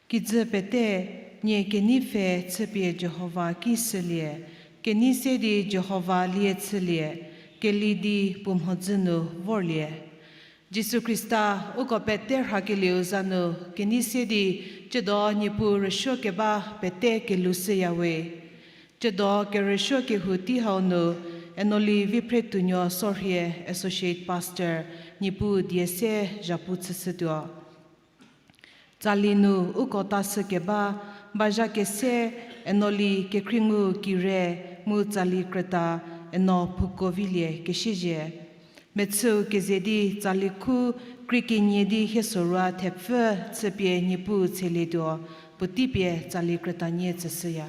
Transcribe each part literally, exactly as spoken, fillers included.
Kijü pete, nie kenei pfhe chüpie Jihova ki shülie, kenei se di Jihova lie chülie, keli di puo mhodzü nu vorlie. Jisu Khrista, uko pete rhakelieu za nu kenei se di, tsiedo Niepuu rüsuo keba pete kelou shüyawe. Tsiedo kerüsuo kehou tei hau nu, Enoli Viphretuonuo Sorhie, Associate Pastor, Niepuu die se zhapu chüshütuo. Tsali nu uko ta shükeba, bazha kese, Enoli Kekhriengu Kire, mu tsali krüta, Eno Phukovilie Kesiezhie. Mechüu keze di tsali khu krie kenie di hie sorou thepfü chüpie Niepuu tshelietuo, puotei pie tsali krüta nie tsüshüya.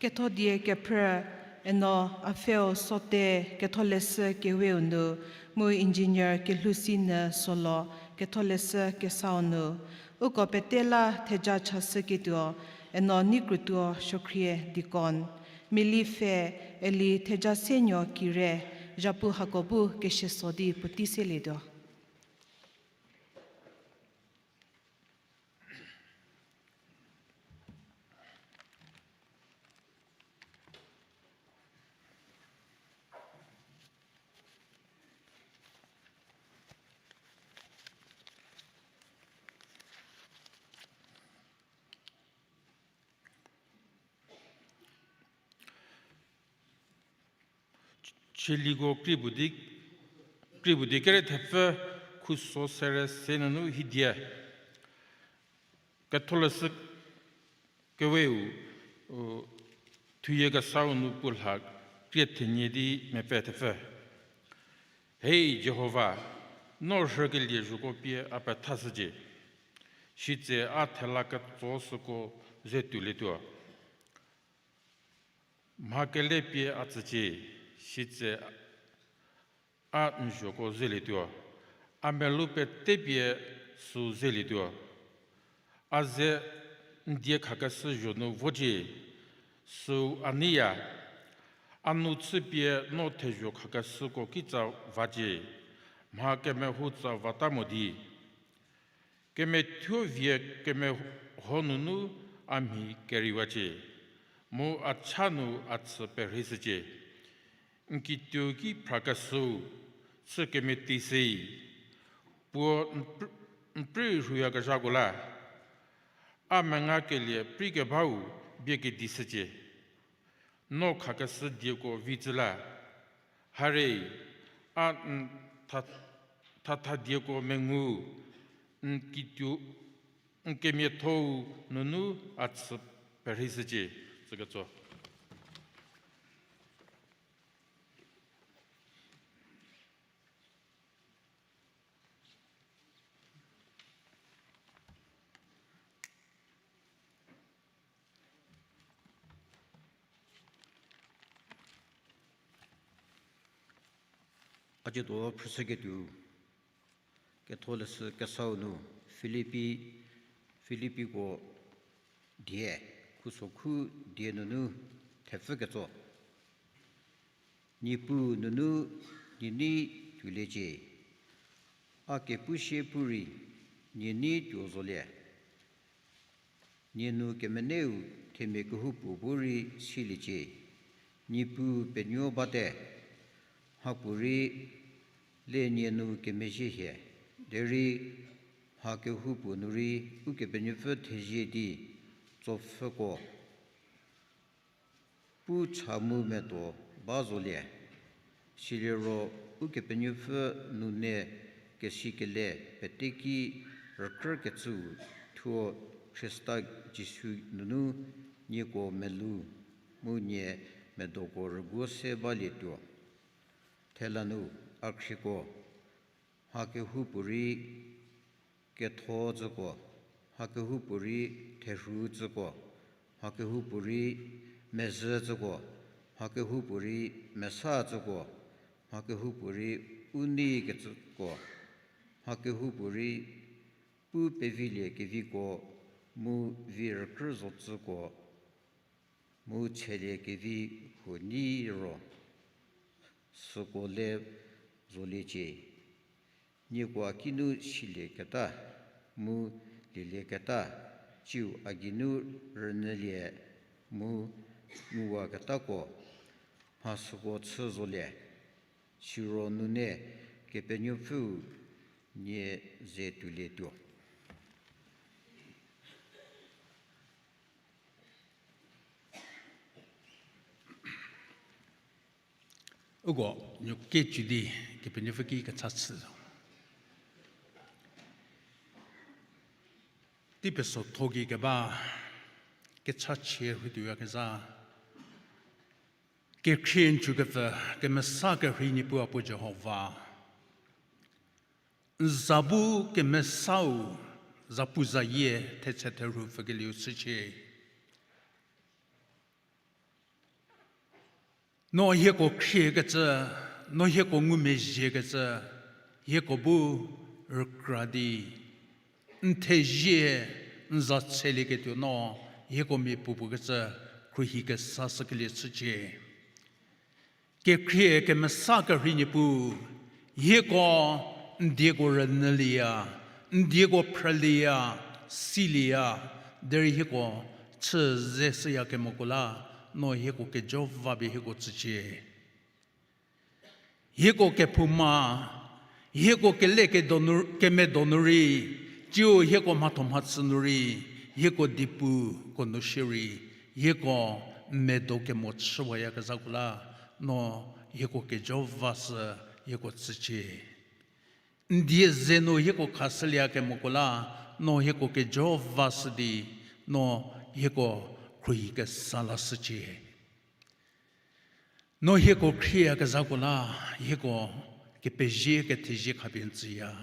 Kethodie kephrü, eno Apfeo Sote Ketholeshü Keweu nu, mu Engineer Kelhousinyü Solo Ketholeshü Kesau nu, uko pete la theja chashüketuo, eno Neikrutuo Suokhrie Deacon, Mili Pfhe, eli Thejasenuo Kire, zhapu hako bu keshüso di puotei selietuo. Tsaliko krie puo di, krie puo di kere thepfü khuso sere se nunu hidie. Ketholeshü Keweu, u, Thuyie Kesau nu puo lha krie thenie di mepfü thepfü. Hei Jihova, no rhükelie zhoko pie a pethashücie. Sitse a thela ketso süko ze tuolietuo. Mha kele pie a tsücie, sitse a n zhoko zelietuo, a melou pete pie süu zelietuo. A ze n die khakeshü zho nu vocie, süu a neiya. A nu chüpie no thezho khakeshüko kitsa vacie, mha kemehou tsa vata mo di. Kemethuo vie kemeho nunu a mhi keriwacie, mu a cha nu a chü perheishücie. N kituo ki phrakeshüu chü kemeteishü, puo n prü-, n prü rhuyakezhako la, a mengakelie preikebau bie kedishücie. No khakeshü dieko vi tsü la, hare, a n tha-, thatha dieko mengu, n kituo, n kemiatho-u nunu a chü perheishücie, tsüketso. A tsiedo phrüshüketuo, Ketholeshü Kesau nu Filipi, Filipiko die, khuso khu die nunu thepfü ketso. Niepuu nunu nie nei tuoliecie. A kepusie pu rei nie nei tuo zolie. Nie nu kemeneu themia kehoupuo bu rei siliecie. Niepuu penuo bate, mhapuorei le nie nu kemezhie hie, derei mha kehoupuo nu rei Ukepenuopfü thezie di tsopfhüko pu cha mu medo ba zolie. Siliro Ukepenuopfü nune kesikele peteki rükrükecüu thuo Khrista Jisu nunu nieko melou mu nie medoko rüguo se balietuo. Thela nu a khrieko, mha kehoupuorei ketho tsüko, mha kehoupuorei therhu tsüko, mha kehoupuorei mezhü tsüko, mha kehoupuorei mesa tsüko, mha kehoupuorei u nei kecüko, mha kehoupuorei pu pevilie keviko mu vi rükrü zo tsüko, mu chülie kevi huo nyi ro süko le zoliecie. Nieko a kinu silieketa mu lielieketa, tsiu a geinu rünyülie mu nguwaketako, mha süko chü zolie. Siro nune Kepenuopfüu nie ze tuolietuo. Uko nuo kecü di Kepenuopfü ki kecha chü. Tei pesotho gei keba kechachie rhei tuoyakezha, kekhrie n chükepfü, kemesa kerhei Niepuu Apuo Jihova, n za bu kemesau zapuzayie thetse therhu pfükelieu chücie. No hieko khriekecü, no hieko ngumezhiekecü, hieko bu rükra di n thezie n za tselieketuo no hieko mia puopuo kecü khruohi kesa shükelie chücie. Kekhrie kemesa kerhei Niepuu, hieko n dieko rünyülieya, n dieko phrülieya, silieya, derei hieko chü ze shüya kemoko la, no hieko kejo va pie hieko tsücie. Hieko kephouma, hieko kele kedo nu, kemedo nu rei, tsiu hieko mhatho mhachü nu rei, hieko diepuko nu shierei, hieko medo kemo chüwayakezhako la, no hieko kejo va shü hieko tsücie. N die ze nu hieko khashülie kemoko la, no hieko kejo va shü di, no hieko khruohi kesa lashücie. No hieko khrieyakezhako la, hieko kepezie kethezie khapie n tsüya.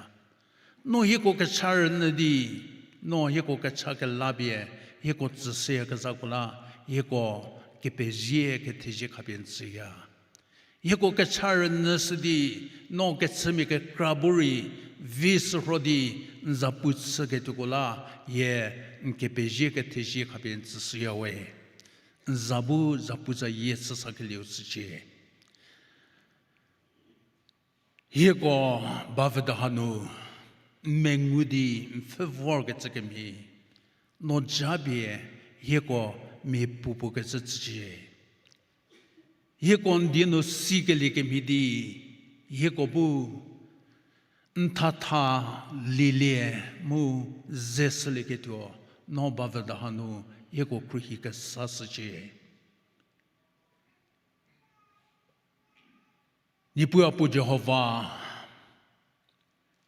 No hieko kecha rünyü di, no hieko kecha kelapie, hieko tsüshüyakezhako la, hieko kepezie kethezie khapie n tsüya. Hieko kecha rünyü shü di, no kechümia kekra bu rei, vi shürho di, n zapu chüketuoko la, hie n kepezie kethezie khapie n tsüshüya we. N za bu zapu zayie chüsakelieu chücie. Hieko bavüdo hanu, n mengu di n pfhü vorkecü kemhie, no japie hieko mia puopuo kecü tsücie. Hieko n die nu sikelie kemhie di, hieko bu n thatha lielie mu ze shülieketuo, no bavüdo hanu hieko khruohi kesa shücie. Niepuu Apuo Jihova,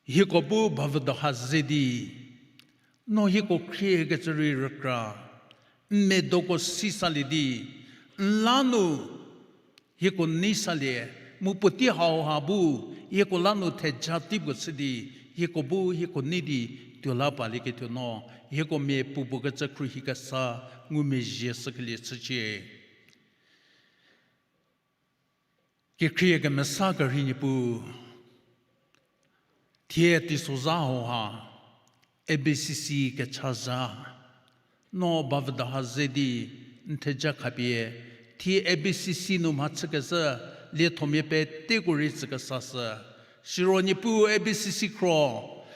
hieko bu bavüdo ha ze di, no hieko khriekecü rei rükra, n medoko si salie di, n la nu hieko nei salie, mu puotei hauha bu hieko la nu theja teipuo chü di, hieko bu hieko nei di tuo la palieketuo no, hieko mia puopuo kecü khruohi kesa ngumezhie shükelie chücie. Kekhrie kemesa kerhei Niepuu, thie teisozha hauha, A B C C kechazha, no bavüdo ha ze di n theja khapie, thie A B C C nu mhachükezhü liethomia peteko rei tsükesashü. Siro Niepuu A B C C khro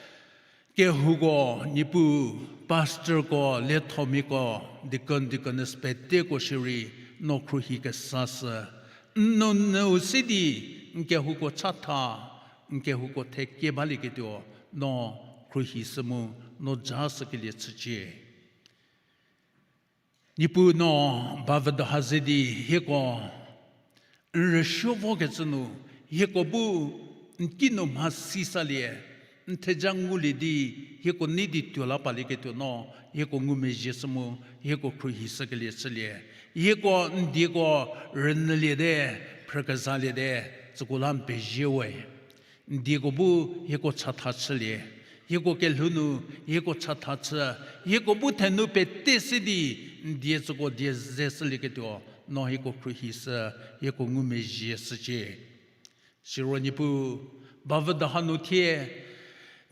kehouko, Niepuu, pastorko, liethomiako, deacon, deaconess peteko shierei no khruohi kesashü. N nunyüu se di n kehouko chatha, n kehouko thekie balieketuo no khruohi shü mu no ja shükelie chücie. Niepuu no bavüdo ha ze di hieko n rüsuo vokecü nu, hieko bu n kinu mhasi salie, n theja ngulie di, hieko nei di tuo la palieketuo no, hieko ngumezhie shü mu, hieko khruohi shükelie chülie. Hieko n dieko rünyülie te, phrükezhalie te, süko la n pezie we. N dieko bu hieko chatha chülie. Hieko kelhou nu hieko chatha chü. Hieko bu thenu pete se di n die süko die ze shülieketuo no hieko khruohi shü, hieko ngumezhie shücie. Siro Niepuu, bavüdo hanu thie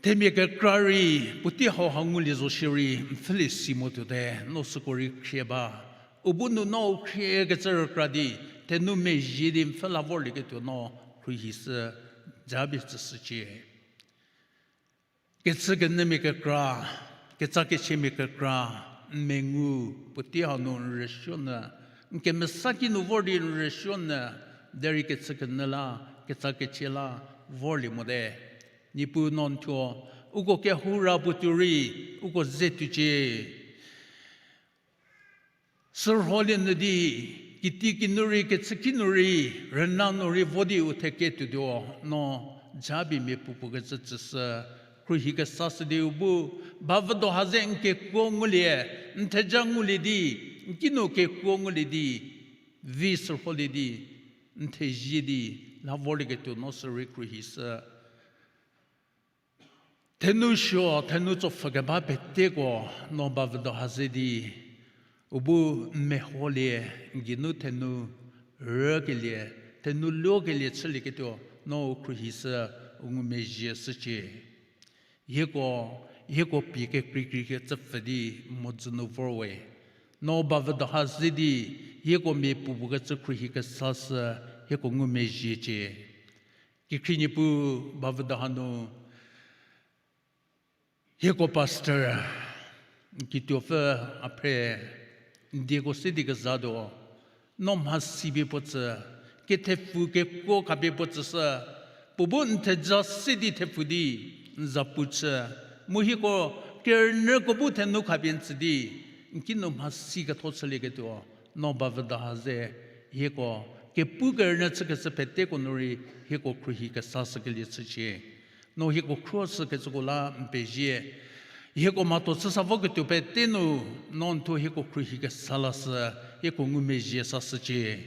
themia kekra rei puotei hauha ngulie zo shierei n pfhülie si mo tuote, no süko rei khrie ba. U bu nu no u khriekecü rükra di, thenu mezhie di n pfhü la vorlieketuo no khruohi shü, japie tsüshücie. Kechükenyümia kekra, ketsakechiemia kekra, n mengu puotei hanu n rüsuonyü, n kemesa kinu vor di n rüsuonyü, derei kechükenyü la, ketsakechie la vorlie mote. Niepuu no n thuo, uko kehoura puo tuo rei, uko ze tuocie. Sürholie nyü di, kiti kinu rei, kechüki nu rei, rüna nu rei vo di u theketuo tuo no, japie mia puopuo kecü tsüshü, khruohi kesashü di u bu, bavüdo ha ze n kekuo ngulie, n theja ngulie di, n kinu kekuo ngulie di, vi sürholie di, n thezie di, la vorlieketuo no sürei khruohi shü. Thenu suo, thenu tsopfhü keba peteko no bavüdo ha ze di, u bu n meholie, n geinu thenu rükelie, thenou luokelie chülieketuo, no u khruohi sü u ngumezhie shücie. Hieko, hieko pie kekreikrei kecü pfü di mhodzü nu vor we. No bavüdo ha ze di, hieko mia puopuo kecü khruohi kesa sü, hieko ngumezhiecie. Kekhrie Niepuu bavüdo hanu, hieko pastor, n kituopfü a phre, n dieko se di kezatuo, no mhasi pie puo tsü, kethepfu kekuo khapie puo tsüshü, puo bu n theja se di thepfu di, n za pu chü, mu hieko kerünyüko bu thenou khapie n tsü di, n kinu mhasi ketho chülieketuo, no bavüdo ha ze, hieko kepu kerünyü chükeshü peteko nu rei, hieko khruohi kesa shükelie chücie. No hieko khruohi shükecüko la n pezie. Hieko mhatho chü sa voketuo pete nu, no n thuo hieko khruohi kesa lashü, hieko ngumezhie sashücie.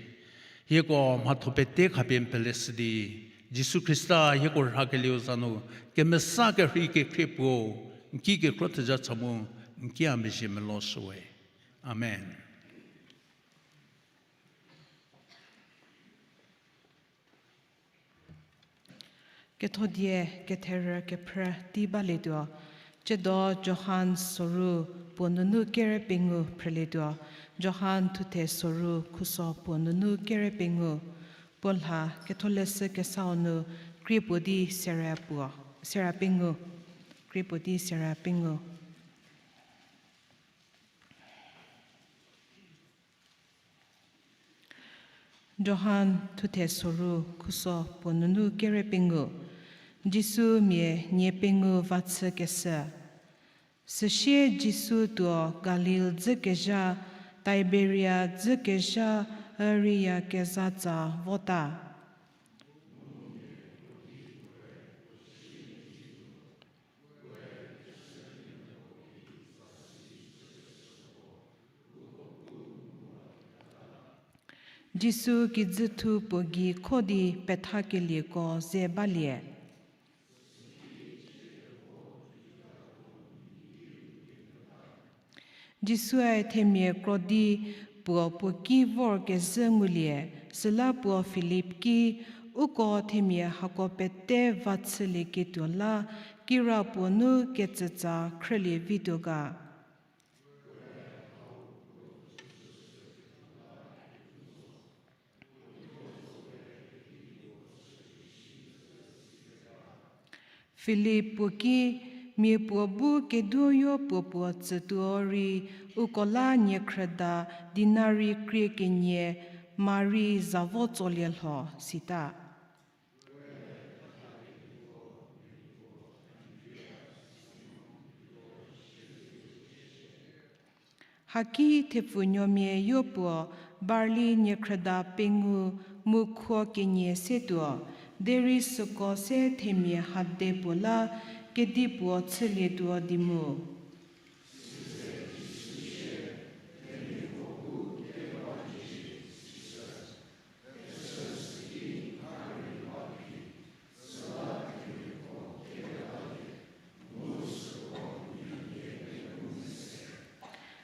Hieko mhatho pete khapie n peleshü di, Jisu Khrista hieko rhakelieu za nu, kemesa kerhei kekhrie puo, n ki kekhro theja cha mu, n ki a mezhie meloshüwe. Amen. Kethodie ketherü kephrü tei balietuo, tsiedo Johan soru puo nunu kere pengou phrülietuo, Johan thuthe soru khuso puo nunu kere pengou, puo lha Ketholeshü Kesau nu krie puo di sera puo, sera pengou, krie puo di sera pengou. Johan thuthe soru khuso puo nunu kere pengou. Jisu mia nie pengou va chükeshü. Süsie Jisu tuo Galil dzükezha, Tiberia dzükezha üriyakezhatsa vota. Jisu kijüthu puo gei kho di pethakelieko ze balie. Jisue themia krodi puo puo ki vorkezhü ngulie, süla puo Filip ki, uko themia hako pete va chülieketuo la, kira puo nu ketsütsa khrülie vituo ga. Filip puo ki, mia puo bu keduoyo puo puo tsütuo rei, uko la niekhrüda dinari krie kenie mari za vo tsolie lho, sita. Haki thepfunuomia yopuo barli niekhrüda pengou mu khuo kenie se tuo, derei süko se themia hade puo la kedipuo chülietuo di mu.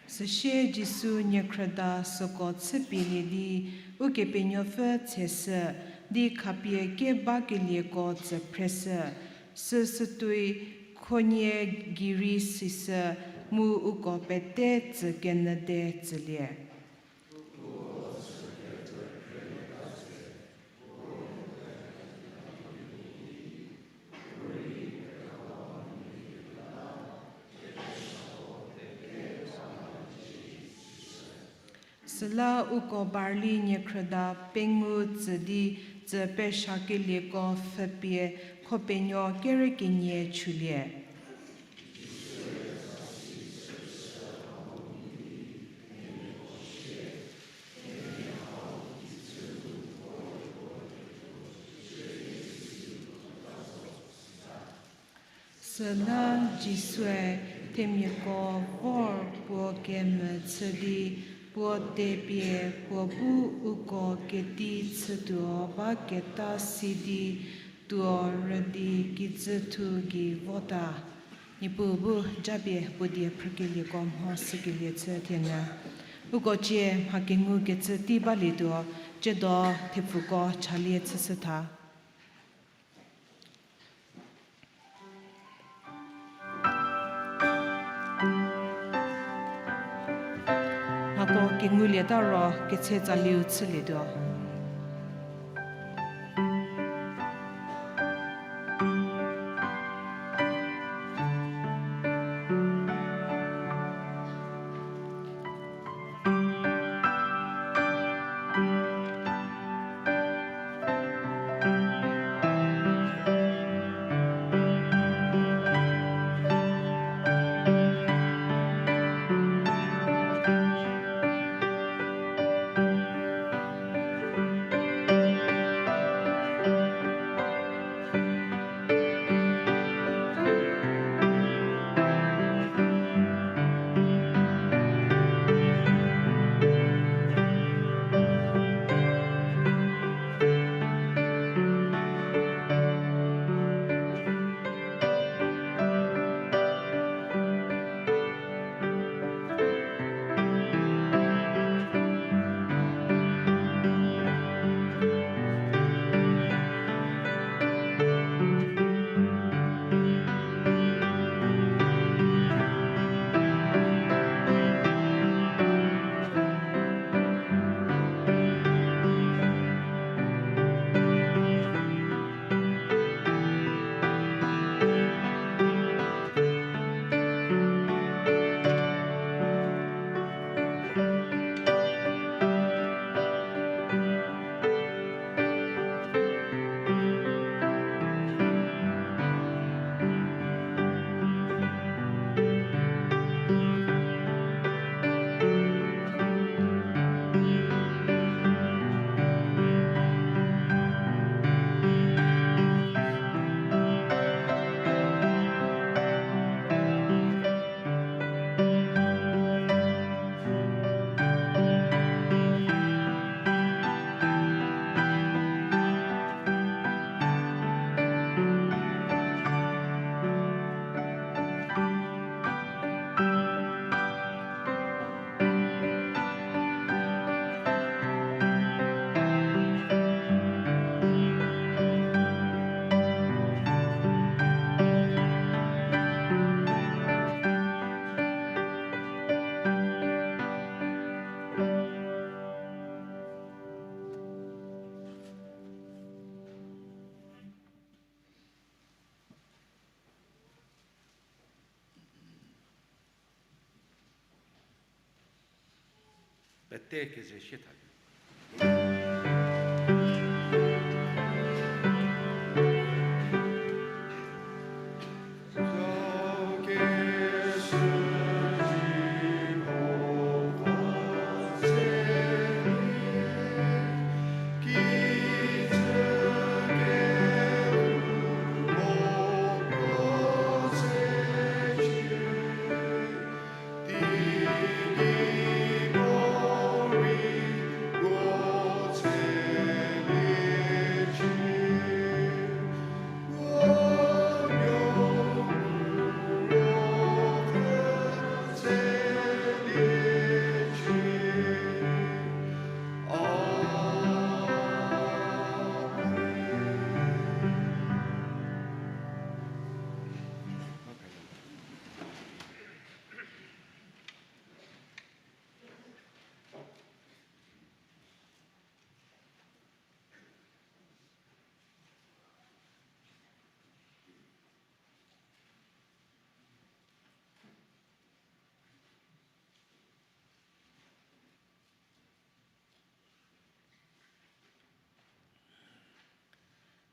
Süsie Jisu niekhrüda süko chüpielie di, Ukepenuopfü tseshü, di khapie kebakelieko tsü phreshü, süsütuoi khuonie gei rei sishü, mu uko pete tsü kenyü de tsülie. Süla uko barli niekhrüda pengou tsü di tsü peshakelieko pfhüpie khopenuo kerekenie chülie. Süla Jisue themiako vor puo kemvü chü di, puo tepie puo bu uko keti chütuo baketa si di, tuo rüdi kijüthu gei vota. Niepuu bu japie puo die phrükelieko mho shükelie chü thienyü. Uko cie mha kengu kecü tei balietuo, tsiedo thepfuko chalie chüshütha. Mhako kengulieta ro ketse tsaliu chülietuo. Pete keze shie tha.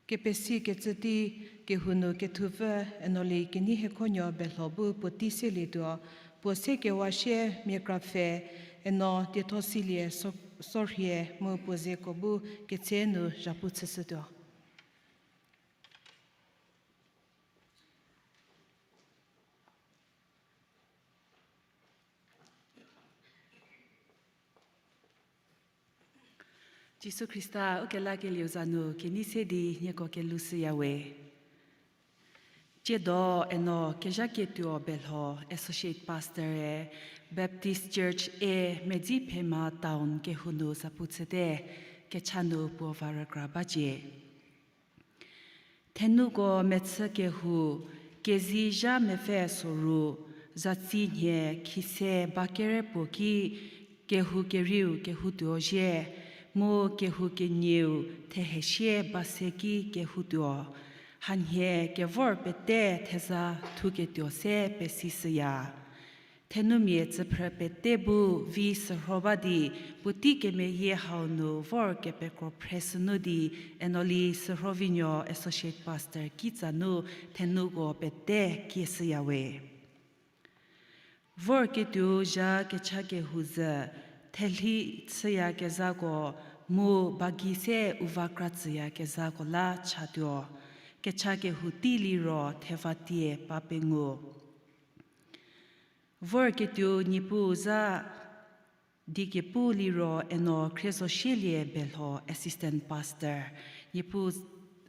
Kepesi kecü tei kehou nu kethupfü Enoli Keneihiekhonuo Belho bu puotei selietuo, puo se kewa sie mia kra pfhe, Eno Tiethosilie So-, Sorhie mu puo zeko bu ketse nu zhapu chüshütuo. Jisu Khrista ukelakelieu za nu kenei se di nieko kelou shüyawe. Siedo eno Kezhaketuo Belho, Associate Pastor-e, Baptist Church-e Medziphema Town kehou nu zapu chüte, kecha nu puo va rükra bacie. Thenuko mechü kehou, kezei zha mepfü soru, zatsi nhie khise ba kere puo ki, kehou kerieu kehoutuo zhie, mu kehou kenieu thehesie ba se ki kehoutuo. Hanhie kevor pete theza thuketuo se pesishüya. Thenumia tsüphrü pete bu vi sürho ba di, puotei kemeyie hau nu vor kepekro phre sünu di, Enoli Sürhovinuo Associate Pastor kitsa nu thenuko pete kieshüyawe. Vorketuo zha kecha kehou zhü, thelhi chüyakezhako mu bagi se u va kra tsüyakezhako la chatuo. Kecha kehou tei liro thevatie pa pengu. Vorketuo Niepuu zha diekepu liro eno Khriezosielie Belho, Assistant Pastor. Niepuu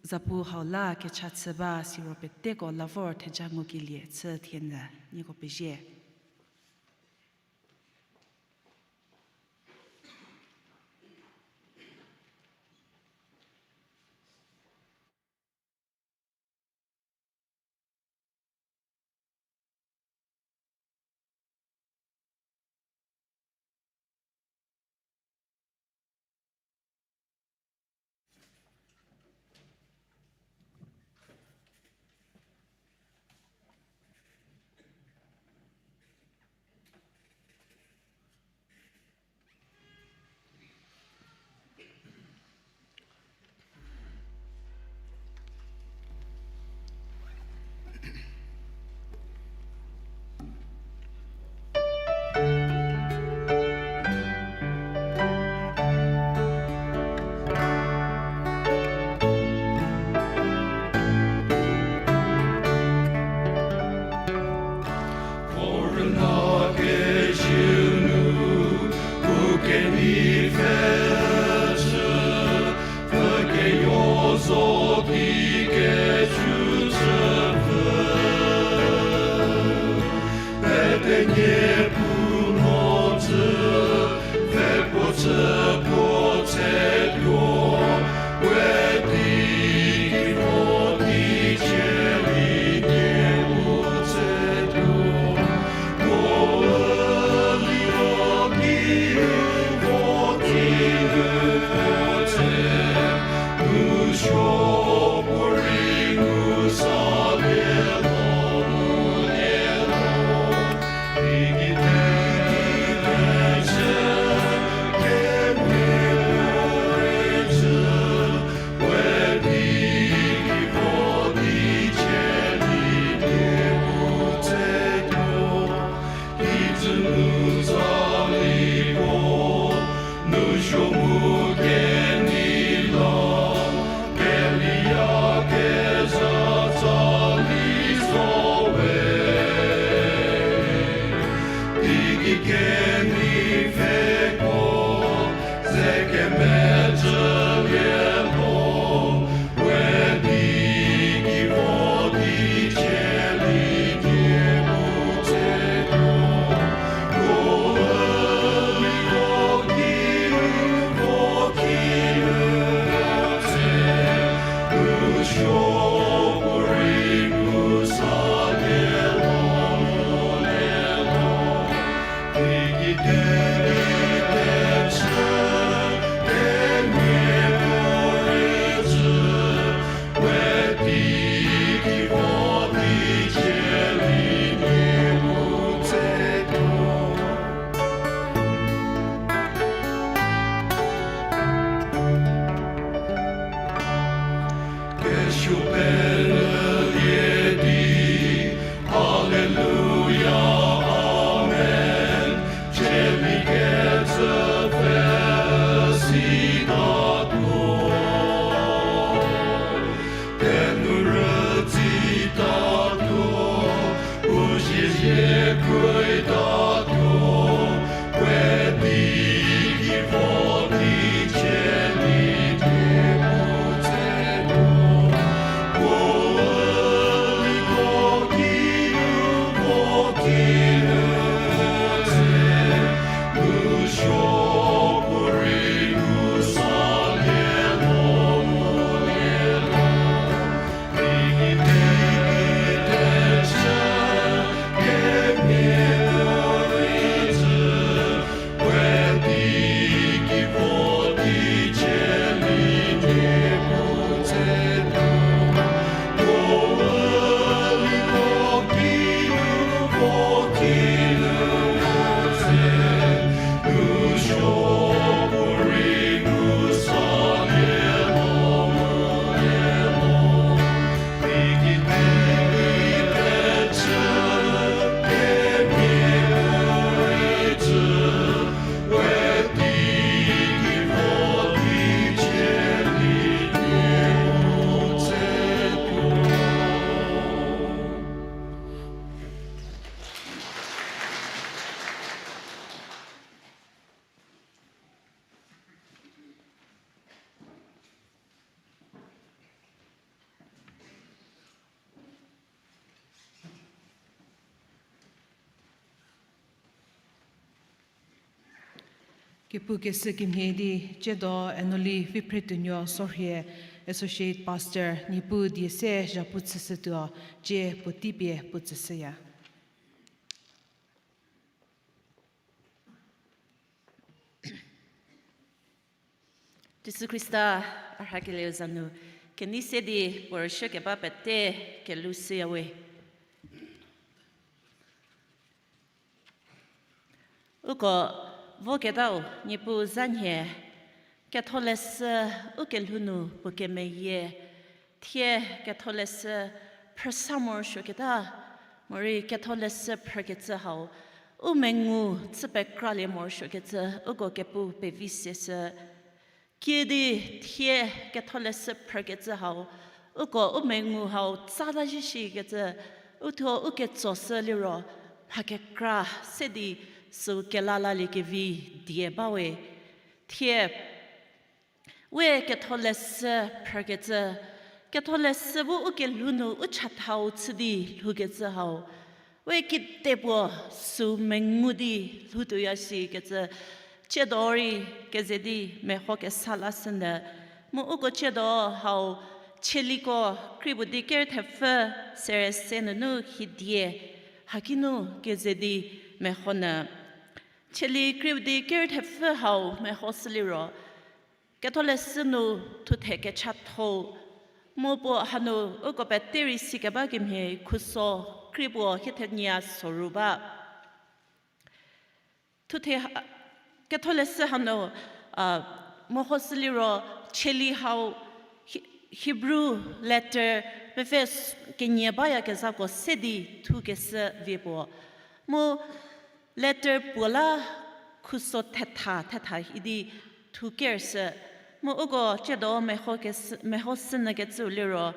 zapu hau la kecha chü ba siro peteko la vor theja ngukelie chü thienyü nieko pezie. Kepu kesü kemhie di, tsiedo Enoli Viphretuonuo Sorhie, Associate Pastor, Niepuu die se zhapu chüshütuo, tsie puotei pie pu tsüshüya. Jisu Khrista a rhakelieu za nu, kenei se di puo rüshükeba pete kelhou shüya we. Uko voketau Niepuu za nhie, ketholeshü u kelhou nu puo kemeyie, thie ketholeshü phrüsa morosuoketa, morei ketholeshü phrükecü hau, u mengu chü pekralie morosuokecü, uko kepu pevi sieshü. Kiüdi thie ketholeshü phrükecü hau, uko u mengu hau tsata zhie shikecü, uthuo u ketsoshü liro, mha kekra se di süu kelalaliekevi die ba we. Thie we ketholeshü phrükecü, ketholeshü bu u kelhou nu u chathau chü di lhoukecü hau, we kedipuo süu mengu di lhoutuoya shikecü, tsiedo rei keze di meho kesa lashünyü. Mu uko tsiedo hau Tsaliko krie puo di kerü thepfü sere se nunu hidie, haki nu keze di mehonyü. Tsali krie puo di kerü thepfü hau mehoshü liro, ketholeshü nu thuthe kechatho, mu puo hanu uko pete rei sikeba kemhie khuso krie puo hie thenie soru ba. Thuthe ha-, ketholeshü hanu, a, mehoshü liro Tsali hau Hi-, Hebrew letter mepfü s-, kenie bayakezhako se di thukeshü vie puo. Mu letter puo la khuso thetha, thetha idi thukershü. Mu uko tsiedo meho kes-, mehoshünyükecüu liro,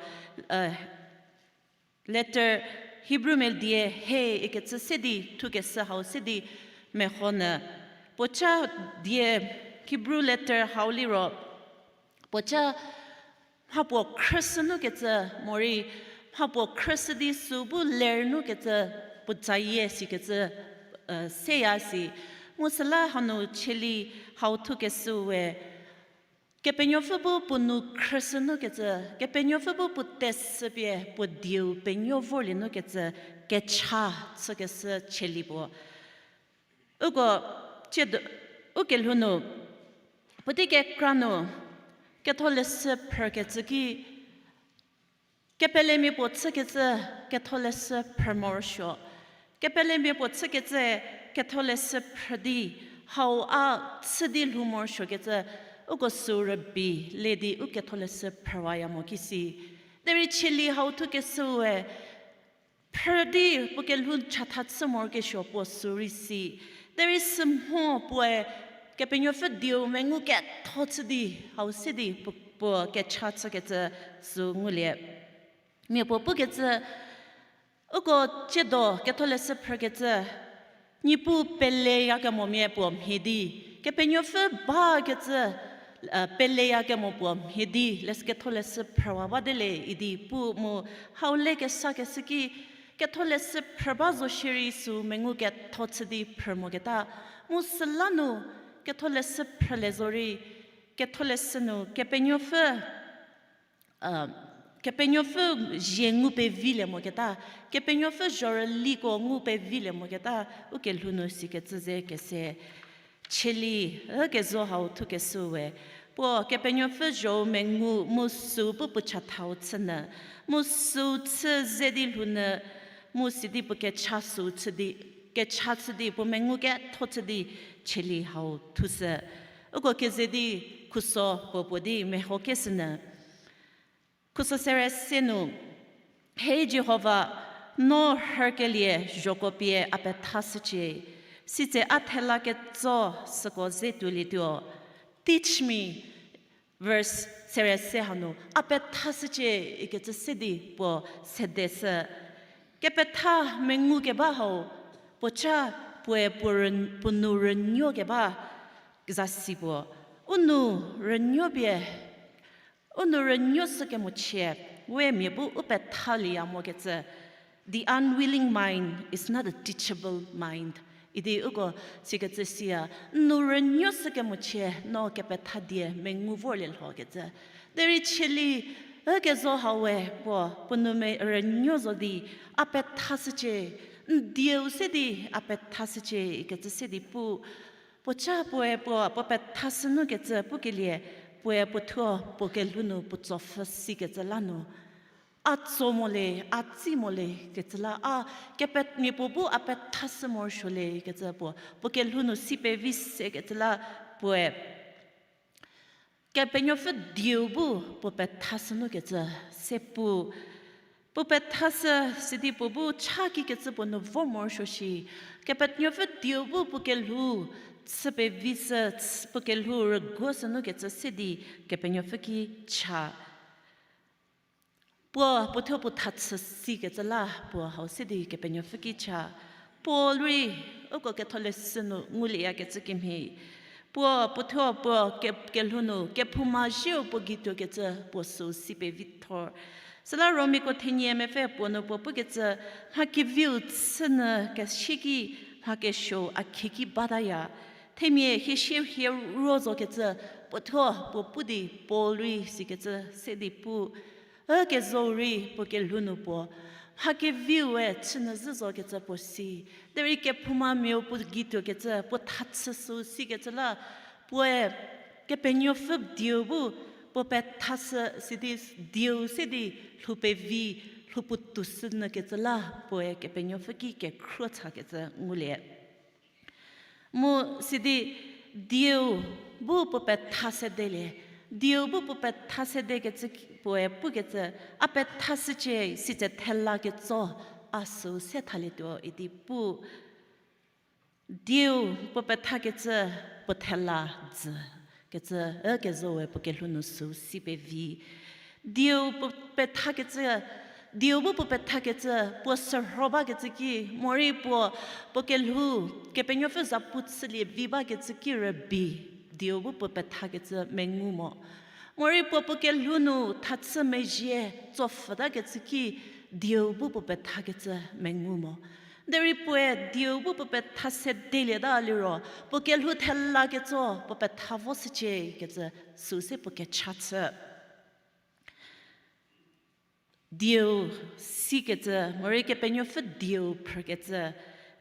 letter Hebrew mia die he ikecü se di thukeshü hau se di mehonyü. Puoca die Hebrew letter hau liro, puoca mhapuo khrüshü nukecü, morei mhapuo khrüshü di süu bu ler nukecü, puo tsayie sikecü, e, seya si. Mu süla hanu Tsali hau thukeshüu we, Kepenuopfü bu puo nou khrüshü nukecü, Kepenuopfü bu puo tesü pie puo dieu penuo vorlie nukecü, kecha chükeshü Tsali puo. Uko tsiedo, u kelhou nu, puotei kekra nu, ketholeshü phrükecü ki, kepelemia puo chükecü ketholeshü phrü morosuo. Kepelemia puo chükecü ketholeshü phrü di, hau a chü di lhou morosuokecü, uko süu rübei le di u ketholeshü phrüwaya mo kisi. Derei Tsali hau thukeshüue, phrü di puo kelhou chatha chü morokesuo puo süu rei si. Derei sümho puoe Kepenuopfü dieu mengu ketho chü di, hau se di puo, puo kecha chükecü süu ngulie. Mia puo pukecü, uko tsiedo ketholeshü phrükecü, Niepuu peleyakemomia puo mhie di, Kepenuopfü bakecü, e, peleyakemo puo mhie di, leshü ketholeshü phrüwa bate le idi pu mu, hau le kesakeshü ki, ketholeshü phrü ba zo shierei süu mengu ketho chü di phrü moketa, mu süla nu ketholeshü phrülie zorei, ketholeshü nu Kepenuopfü Kepenuopfü zie ngu pevilie moketa, Kepenuopfü zhorüliko ngu pevilie moketa, u kelhou nu sikecü ze kese. Tsali, e, kezo hau thukeshüue, puo Kepenuopfü zhou mengu mu süu bu puo chathau chünyü, mu süu chü ze di lhounyü, mu sidi puo kecha süu chü di, kecha chü di puo mengu ketho chü di Tsali hau thushü. Uko keze di khuso puo puo di mehokeshünyü. Khuso sere se nu, He Jihova, no rhükelie zhoko pie a pethashücie, sitse a thela ketso süko ze tuolietuo. Teach me, verse sere se hanu, a pethashücie ikecü se di puo sedeshü. Kepetha mengukeba hau, puoca puoe puo rün-, puo nou rünuokeba zasi puo. U nou rünuo pie, u nou rünuo sükemochie, we mia bu u pethalieya mokecü. The unwilling mind is not a teachable mind. Idi uko sikecü siya, n nou rünuoshü kemochie no kepetha die mengu vorlie lhokecü. Derei cheli, ükezo hau we puo, puo nou me rünuo zo di, a pethashücie, n dieu se di, a pethashücie, ikecü se di pu, puo cha puoe puo, puo pethashü nukecü pukelie, puoe puothuo puo kelhou nu puo tsopfhü sikecü la nu. A tso mo le, a tsi mo le, kecü la a, kepet mia puo bu a pethashü morosuo le, kecü puo, puo kelhou nu si pevi sekecü la puoe. Kepenuopfü dieu bu puo pethashü nukecü se pu. Puo pethashü sidi puo bu cha kikecü puo nu vo morosuo shi. Kepenuopfü dieu bu puo kelhou chü pevi sü, puo kelhou rüguoshü nukecü se di Kepenuopfü ki cha. Puo, puothuo puo thachü sikecü la puo hau se di Kepenuopfü ki cha. Paul rei, uko ketholeshü nu ngulieyakecü kemhie. Puo, puothuo puo ke-, kelhou nu, kephouma zieu puo gei tuokecü puo süu si pevi thor. Süla Romiako thenie mepfü puo nu puo pukecü, mha keviu chünyü kesieki, mha kesuou a khieki bataya. Themia hie sie hie ruo zokecü, puothuo puo pu di Paul rei sikecü se di pu. Ükezo rei puo kelhou nu puo, mha keviu-e chünyü zhü zokecü puo si. Derei kephoumamiau puo gei tuokecü, puo thachü süu sikecü la, puoe Kepenuopfü dieu bu puo pethashü sidi dieu se di lhou pevi, lhou puo toushünyükecü la, puoe Kepenuopfü ki kekhruo chakecü ngulie. Mu sidi dieu bu puo petha sedelie, dieu bu puo petha sedekecü ki-, puoe pukecü, a pethashücie sitse thela ketso, a süu se thalietuo idi pu. Dieu puo pethakecü puo thela dzü kecü, ükezoe puo kelhou nu süu si pevi. Dieu puo pethakecü, dieu bu puo pethakecü puo sürho bakecü ki, morei puo, puo kelhou, Kepenuopfü zapu chülie vi bakecü ki rübei, dieu bu puo pethakecü mengu mo. Morei puo puo kelhou nu thachü mezhie tsopfhütakecü ki, dieu bu puo pethakecü mengu mo. Derei puoe dieu bu puo petha sedelieta liro, puo kelhou thela ketso puo petha vo shücie kecü süu se puo kecha chü. Dieu sikecü, morei Kepenuopfü dieu phrükecü,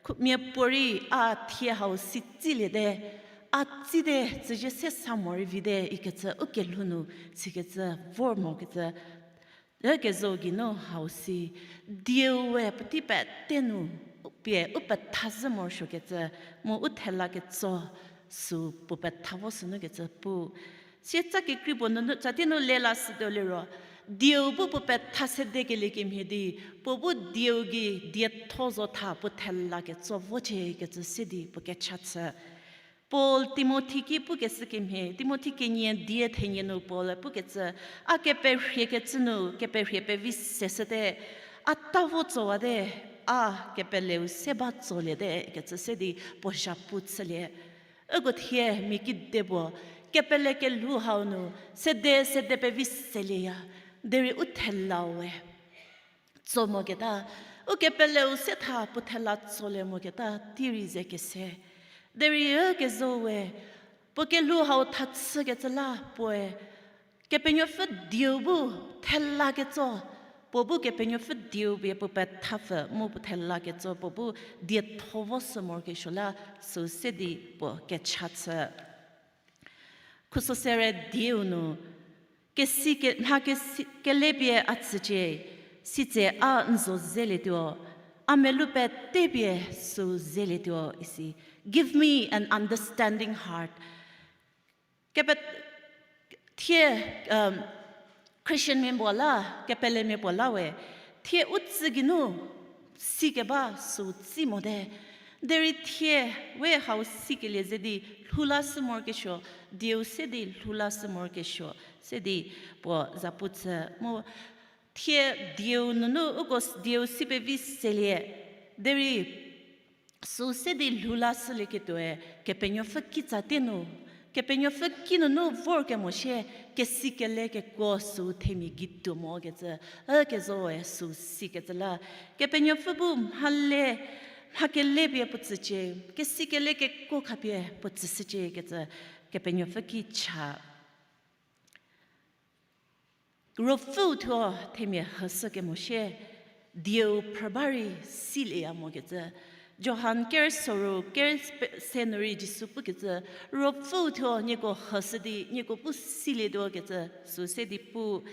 khu-, miapuorei a thie hau si tsiliete, a tsite tsüzhie se sa morei vite ikecü u kelhou nu sikecü vor mokecü, ükezo geinu hau si, dieu we puotei pete nu, u pie u petha zhü morosuokecü, mu u thela ketso süu puo petha vo sünu kecü pu. Sietsa kekrei puo nunu, tsatie nu lela sütuo liro, dieu bu puo petha sedekelie kemhie di, puo bu dieu gei dietho zo tha puo thela ketso vocie kecü se di puo kecha chü. Paul Timothi ki pukeshü kemhie, Timothi kenie die thenie nu Paul pukecü, a keperhiekecü nu, keperhie pevi seshüte, a ta vo tsowate, a kepeleu se ba tsoliete, kecü se di puo zhapu chülie. Uko thie mia kide puo, kepele kelhou hau nu, sede sede pevi selieya, derei u thelau we tso moketa, u kepeleu se tha puo thela tsolie moketa, tei rei ze kese. Derei ükezo we, puo kelhou hau thachükecü la puoe, Kepenuopfü dieu bu thela ketso, puo bu Kepenuopfü dieu pie puo pethapfü mu puo thela ketso puo bu dietho vo sü morokesuo la süu se di puo kecha chü. Khuso sere dieu nu, kesi ke-, mha kesi, kele pie a tsücie, sitse a n zo zelietuo, a melou pete pie süu zelietuo isi. Give me an understanding heart. Kepe-, thie, um, Christianmia puo la, kepelemia puo la we, thie u tsü geinu sikeba süu tsi mote. Derei thie we hau sikelie ze di lhou la shü morokesuo, dieu se di lhou la shü morokesuo, se di puo zapu chü mu thie dieu nunu uko s-, dieu si pevi selie, derei süu se di lhou la shülieketuoe, Kepenuopfü kitsa tie nu, Kepenuopfü kinunu vorkemo shie, kesi kele kekuo süu themia gei tuo mokecü, ükezoe süu sikecü la, Kepenuopfü bu mhale, mha kele pie puo tsücie, kesi kele kekuo khapie puo tsüshücie kecü Kepenuopfü ki cha. Ruopfüu thuo themia hüshü kemo shie, dieu phrü ba rei silieya mokecü. Johan ker soru ker pe-, se nu rei Jisu pukecü, Ruopfüu thuo nieko hüshü di nieko bu silietuo kecü, sü se di pu.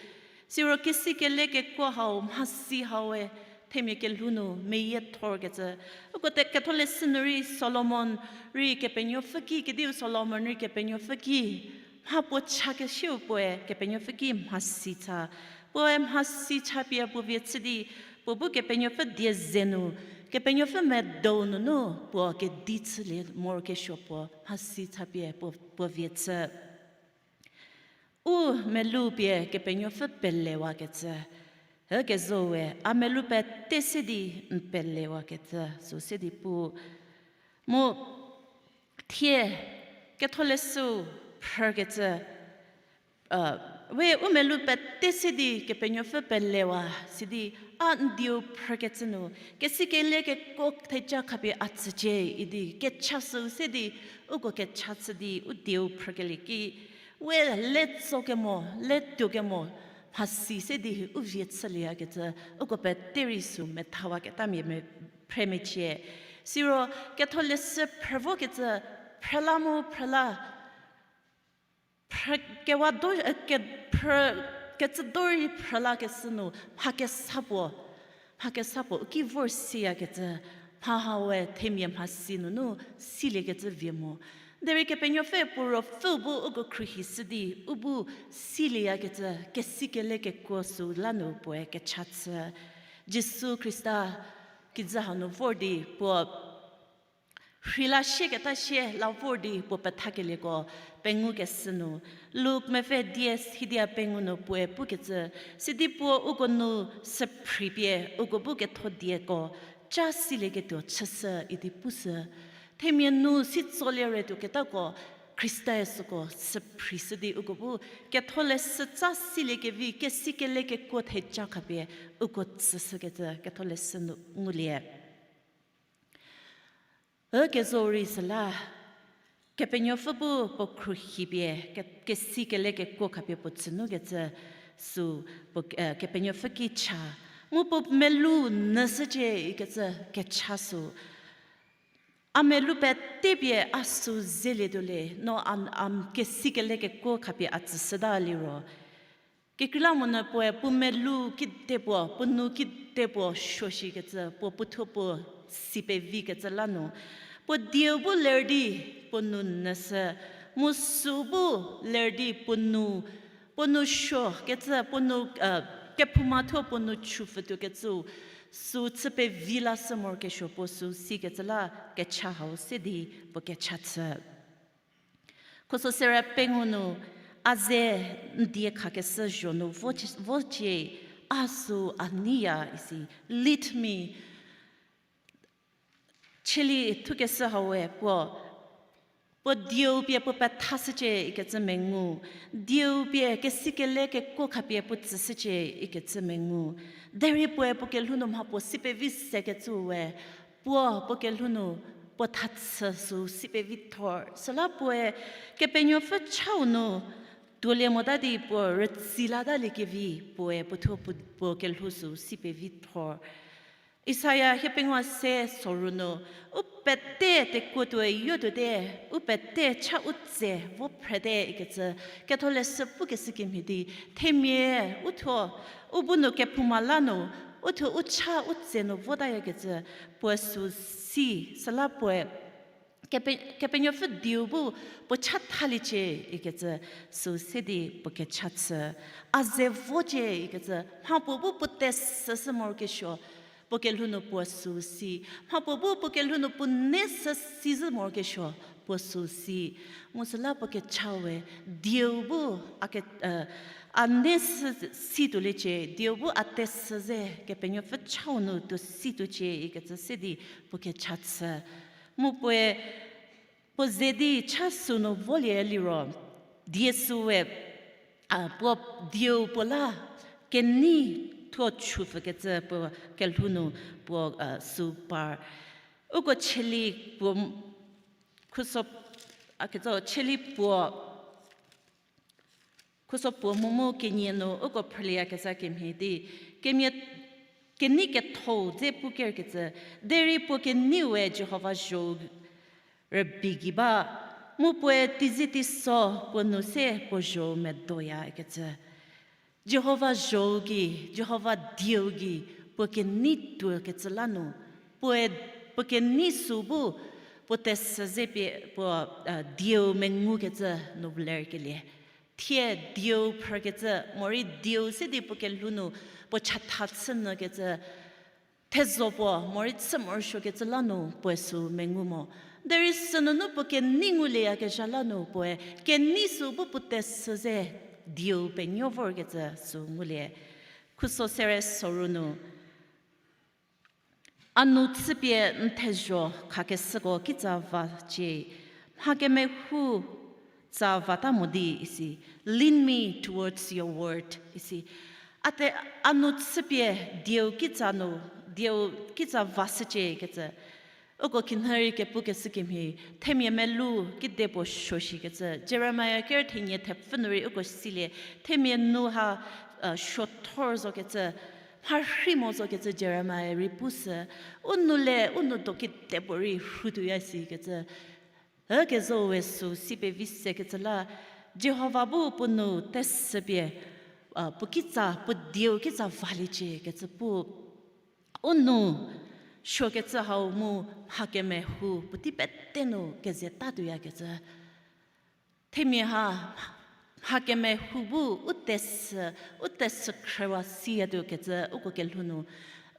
Siro kesi kele kekuo hau, mhasi hau-e, themia kelhou nu meyiethorkecü. Uko te Ketholeshü nu rei Solomon rei Kepenuopfü ki, kediu Solomon rei Kepenuopfü ki mha puo chakesiu puoe Kepenuopfü ki mhasi cha. Puoe mhasi cha pie puo vie chü di, puo bu Kepenuopfü die ze nu, Kepenuopfü medou nunu puo kedi chülie morokesuo puo mhasi cha pie puo, puo vie chü. U melou pie Kepenuopfü pelewakecü, hükezoe a melou pete se di n pelewakecü, sü se di pu. Mu thie Ketholeshüu phrükecü, we u melou pete se di Kepenuopfü pelewa, sidi a n dieu phrükecü nu, kesi kele kekuo theja khapie a tsücie idi kecha sü se di, uko kecha chü di u dieu phrükelie ki, we le tso kemo, le tuo kemo, mhasi se di u vie chülieyakecü, uko pete rei sü methawaketamia me-, phremecie. Siro Ketholeshü phrü vokecü, phrüla mu phrüla, phrü kewa do, e, ke, phrü, kecü do rei phrülakeshü nu, mha kesa puo, mha kesa puo u ki vor siyakecü, mha hau we themia mhasi nunu siliekecü vie mo. Derei Kepenuopfü puo Ruopfü bu uko khruohishü di, u bu silieyakecü, kesi kele kekuo sü la nu puoe kecha chü. Jisu Khrista kijü hau nu vor di puo rheila sieketa sie la vor di puo pethakelieko pengukeshü nu, Luk mepfü die hidia pengou nu puoe pukecü, sidi puo uko nu süphripie uko bu ketho dieko ca silieketuo chüshü idi pushü. Themia nu si tsolie retuoketako Khrista-e süko süphrishü di uko bu Ketholeshü ca siliekevi kesi kele kekuo theja khapie uko tsüshükecü Ketholeshü nu ngulie. Ükezo rei süla, Kepenuopfü bu puo khruohipie, ke-, kesi kele kekuo khapie puo tsünukecü sü puo, e, Kepenuopfü ki cha, mu puo melou nyüshücie ikecü kecha sü. A melou pete pie a sü zelietuo le, no a, a kesi kele kekuo khapie a tsüshüta liro. Kekreilamonyü puoe puo melou kide puo, puo nou kide puo suoshikecü, puo puothuo puo si pevikecü la nu. Puo dieu bu ler di puo nou nyüshü, mu sü bu ler di puo nou, puo nou suokecü, puo nou, e, kephouma thuo puo nou chupfütuokecü, sü chü pevi lashü morokesuo puo sü sikecü la kecha hau se di puo kecha chü. Khuso sere pengou nu, a ze n die khakeshü zho nu vocie, vocie, a sü a neiya isi, lead me. Cheli thukeshü haue puo, puo dieu pie puo pethashücie ikecü mengu, dieu pie kesi kele kekuo khapie puo tsüshücie ikecü mengu. Derei puoe puo kelhou nu mha puo si pevi sekecü we, puo, puo kelhou nu puo thachü sü si pevithor. Süla puoe Kepenuopfü chau nu tuolie mota di puo rütsi lataliekevi puoe puothuo puo, puo kelhou sü si pevithor. Isaia hiepengou se soru nu, u pete tekuotuoe yotuote, u pete cha u tse vo phrete ikecü, Ketholeshü pukeshü kemhie di, themia uthuo, u bu nu kephouma la nu, uthuo u cha u tse nu votayakecü, puoe sü si, süla puoe, Kepe-, Kepenuopfü dieu bu puo chathaliecie ikecü sü se di puo kecha chü. A ze vocie ikecü, mha puo bu puo tesüshü morokesuo, puo kelhou nu puo sü si. Mha puo bu puo kelhou nu puo nei sü sizhü morokesuo, puo sü si. Mu süla puo kecha we, dieu bu a ke, e, a nei sü situoliecie, dieu bu a tesü ze Kepenuopfü chau nu tuo situocie ikecü se di puo kecha chü. Mu puoe, puo ze di cha sünu volie liro, die süwe, a, puo dieu puo la kenei thuo chupfükecü puo kelhou nu puo, a, sü par. Uko cheli puo, khuso, a ketso cheli puo, khuso puo mu mu kenie nu uko phrülieyakezha kemhie di, kemia, kenei ketho dze pu kerkecü, derei puo kenei we Jihova zho-u rübei gei ba, mu puoe teizie teiso puo nu se puo zho-u medoyakecü. Jihova zho-u gei, Jihova dieu gei, puo kenei tuokecü la nu, puoe, puo kenei sü bu, puo tesü ze pie puo, dieu mengukecü nu lerkelie. Thie dieu phrükecü, morei dieu se di puo kelhou nu, puo chatha chü nyükecü, thezho puo, morei chü morosuokecü la nu puoe sü mengu mo. Derei sünunu puo kenei ngulieyakezha la nu puoe, kenei sü bu puo tesü ze dieu penuo vorkecü sü ngulie. Khuso sere soru nu, a nu chüpie n thezho khakeshüko kitsa vacie, mha kemehou tsa vata mo di isi, lean me towards your word isi. Ate a nu chüpie dieu kitsa nu, dieu kitsa vashücie kecü. Uko khinhie rei kepukeshü kemhie, themia melu kedipuo suoshikecü. Jeremia ker thenie thepfü nu rei uko silie, themia nu ha, suothor zokecü, mharhi mo zokecü Jeremia rei pushü, u nou le, u nou do kedipuo rei rhutuoya sikecü. Ükezhau we sü si pevi sekecü la, Jihova bu puo nou tesüpie, puo kitsa, puo dieu kitsa valiecie kecü pu. U nou suokecü hau mu mha kemehou puotei pete nu keze tatuoyakecü. Themia ha mha kemehou bu u tesü, u tesü khrüwa siyatuo kecü uko kelhou nu,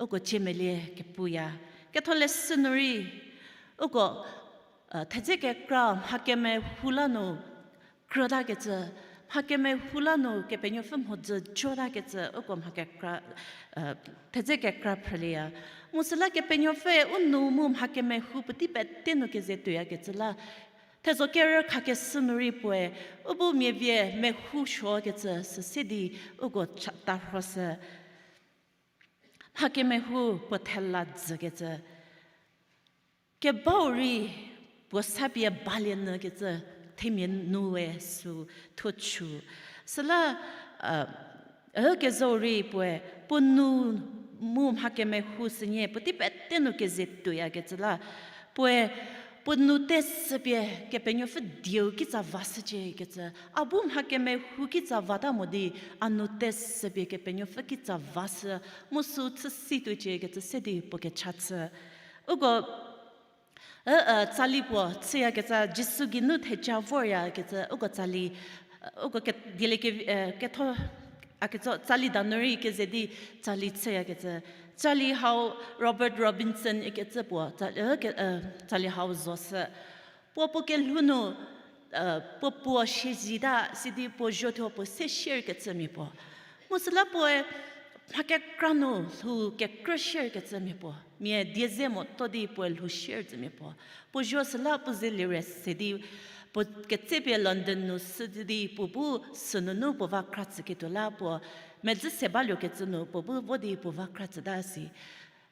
uko ciemelie kepuya. Ketholeshü nu rei, uko, thedze kekra mha kemehou la nu krütakecü, mha kemehou la nu Kepenuopfü mhodzü jotakecü, uko mha kekra, thedze kekra phrülieya. Mu süla Kepenuopfüe u nou mu mha kemehou puotei pete nu keze tuoyakecü la, thezho kerü khakeshü nu rei puoe, u bu miavie mehou suokecü süse di uko cha-, tarhoshü. Mha kemehou puo thela dzükecü. Kebau rei puo sa pie balie nyükecü themia nu we sü thuo chü. Süla, ükezhau rei puoe, puo nou mu mha kemehou sünie puotei pete nu keze tuoyakecü la, puoe, puo nou tesüpie Kepenuopfü dieu kitsa vashücie kecü. A bu mha kemehou kitsa vata mo di, a nou tesüpie Kepenuopfü kitsa vashü, mu sü chüsi tuocie kecü se di puo kecha chü. Uko, tsali puo chüyakecü, Jisu geinu theja voryakecü, uko tsali, uko ke-, dieliekevi, ketho, a ketso tsali danu rei keze di tsali chüyakecü. Tsali hau Robert Robinson ikecü puo, tsa-, tsali hau zoshü. Puo puo kelhou nu, puo puo siezita sidi puo zuothuo puo se share kecü mia puo. Mu süla puoe mha kekra nu lhou kekrü share kecü mia puo. Mia die ze moto di puoe lhou share tsü mia puo. Puo zuo süla puo ze lire se di, puo ketsepie London nu sü di puo bu sünunu puo va kra tsüketuo la puo, medzi se baluokecü nu puo bu vo di puo va kra tsüta si.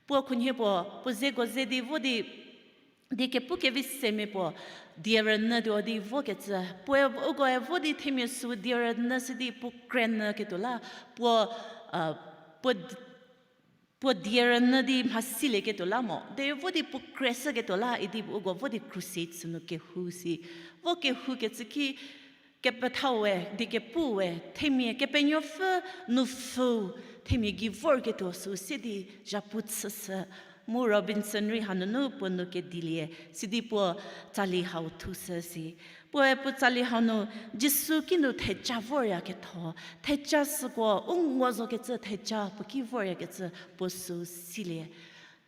Puo khunhie puo, puo zeko ze di vo di, die kepu kevi semia puo, die rünyü tuo di vokecü. Puoe ukoe vo di themia sü die rünyü si di puo krenyüketuo la, puo, puo, puo die rünyü di mhasilieketuo la mo. Derei vo di puo kreshüketuo la idi uko vo di crusade sünu kehou si. Vo kehoukecü ki, kepethau we, die kepu we, themia Kepenuopfü nupfü, themia gei vorketuo sü se di zhapu chüshü. Mu Robinson rei hanunu puo nou kedilie, sidi puo tsali hau thushü si. Puoe puo tsali hau nu Jisu kinu theja voryaketho, theja süko u ngo zokecü theja puo ki voryakecü puo sü silie.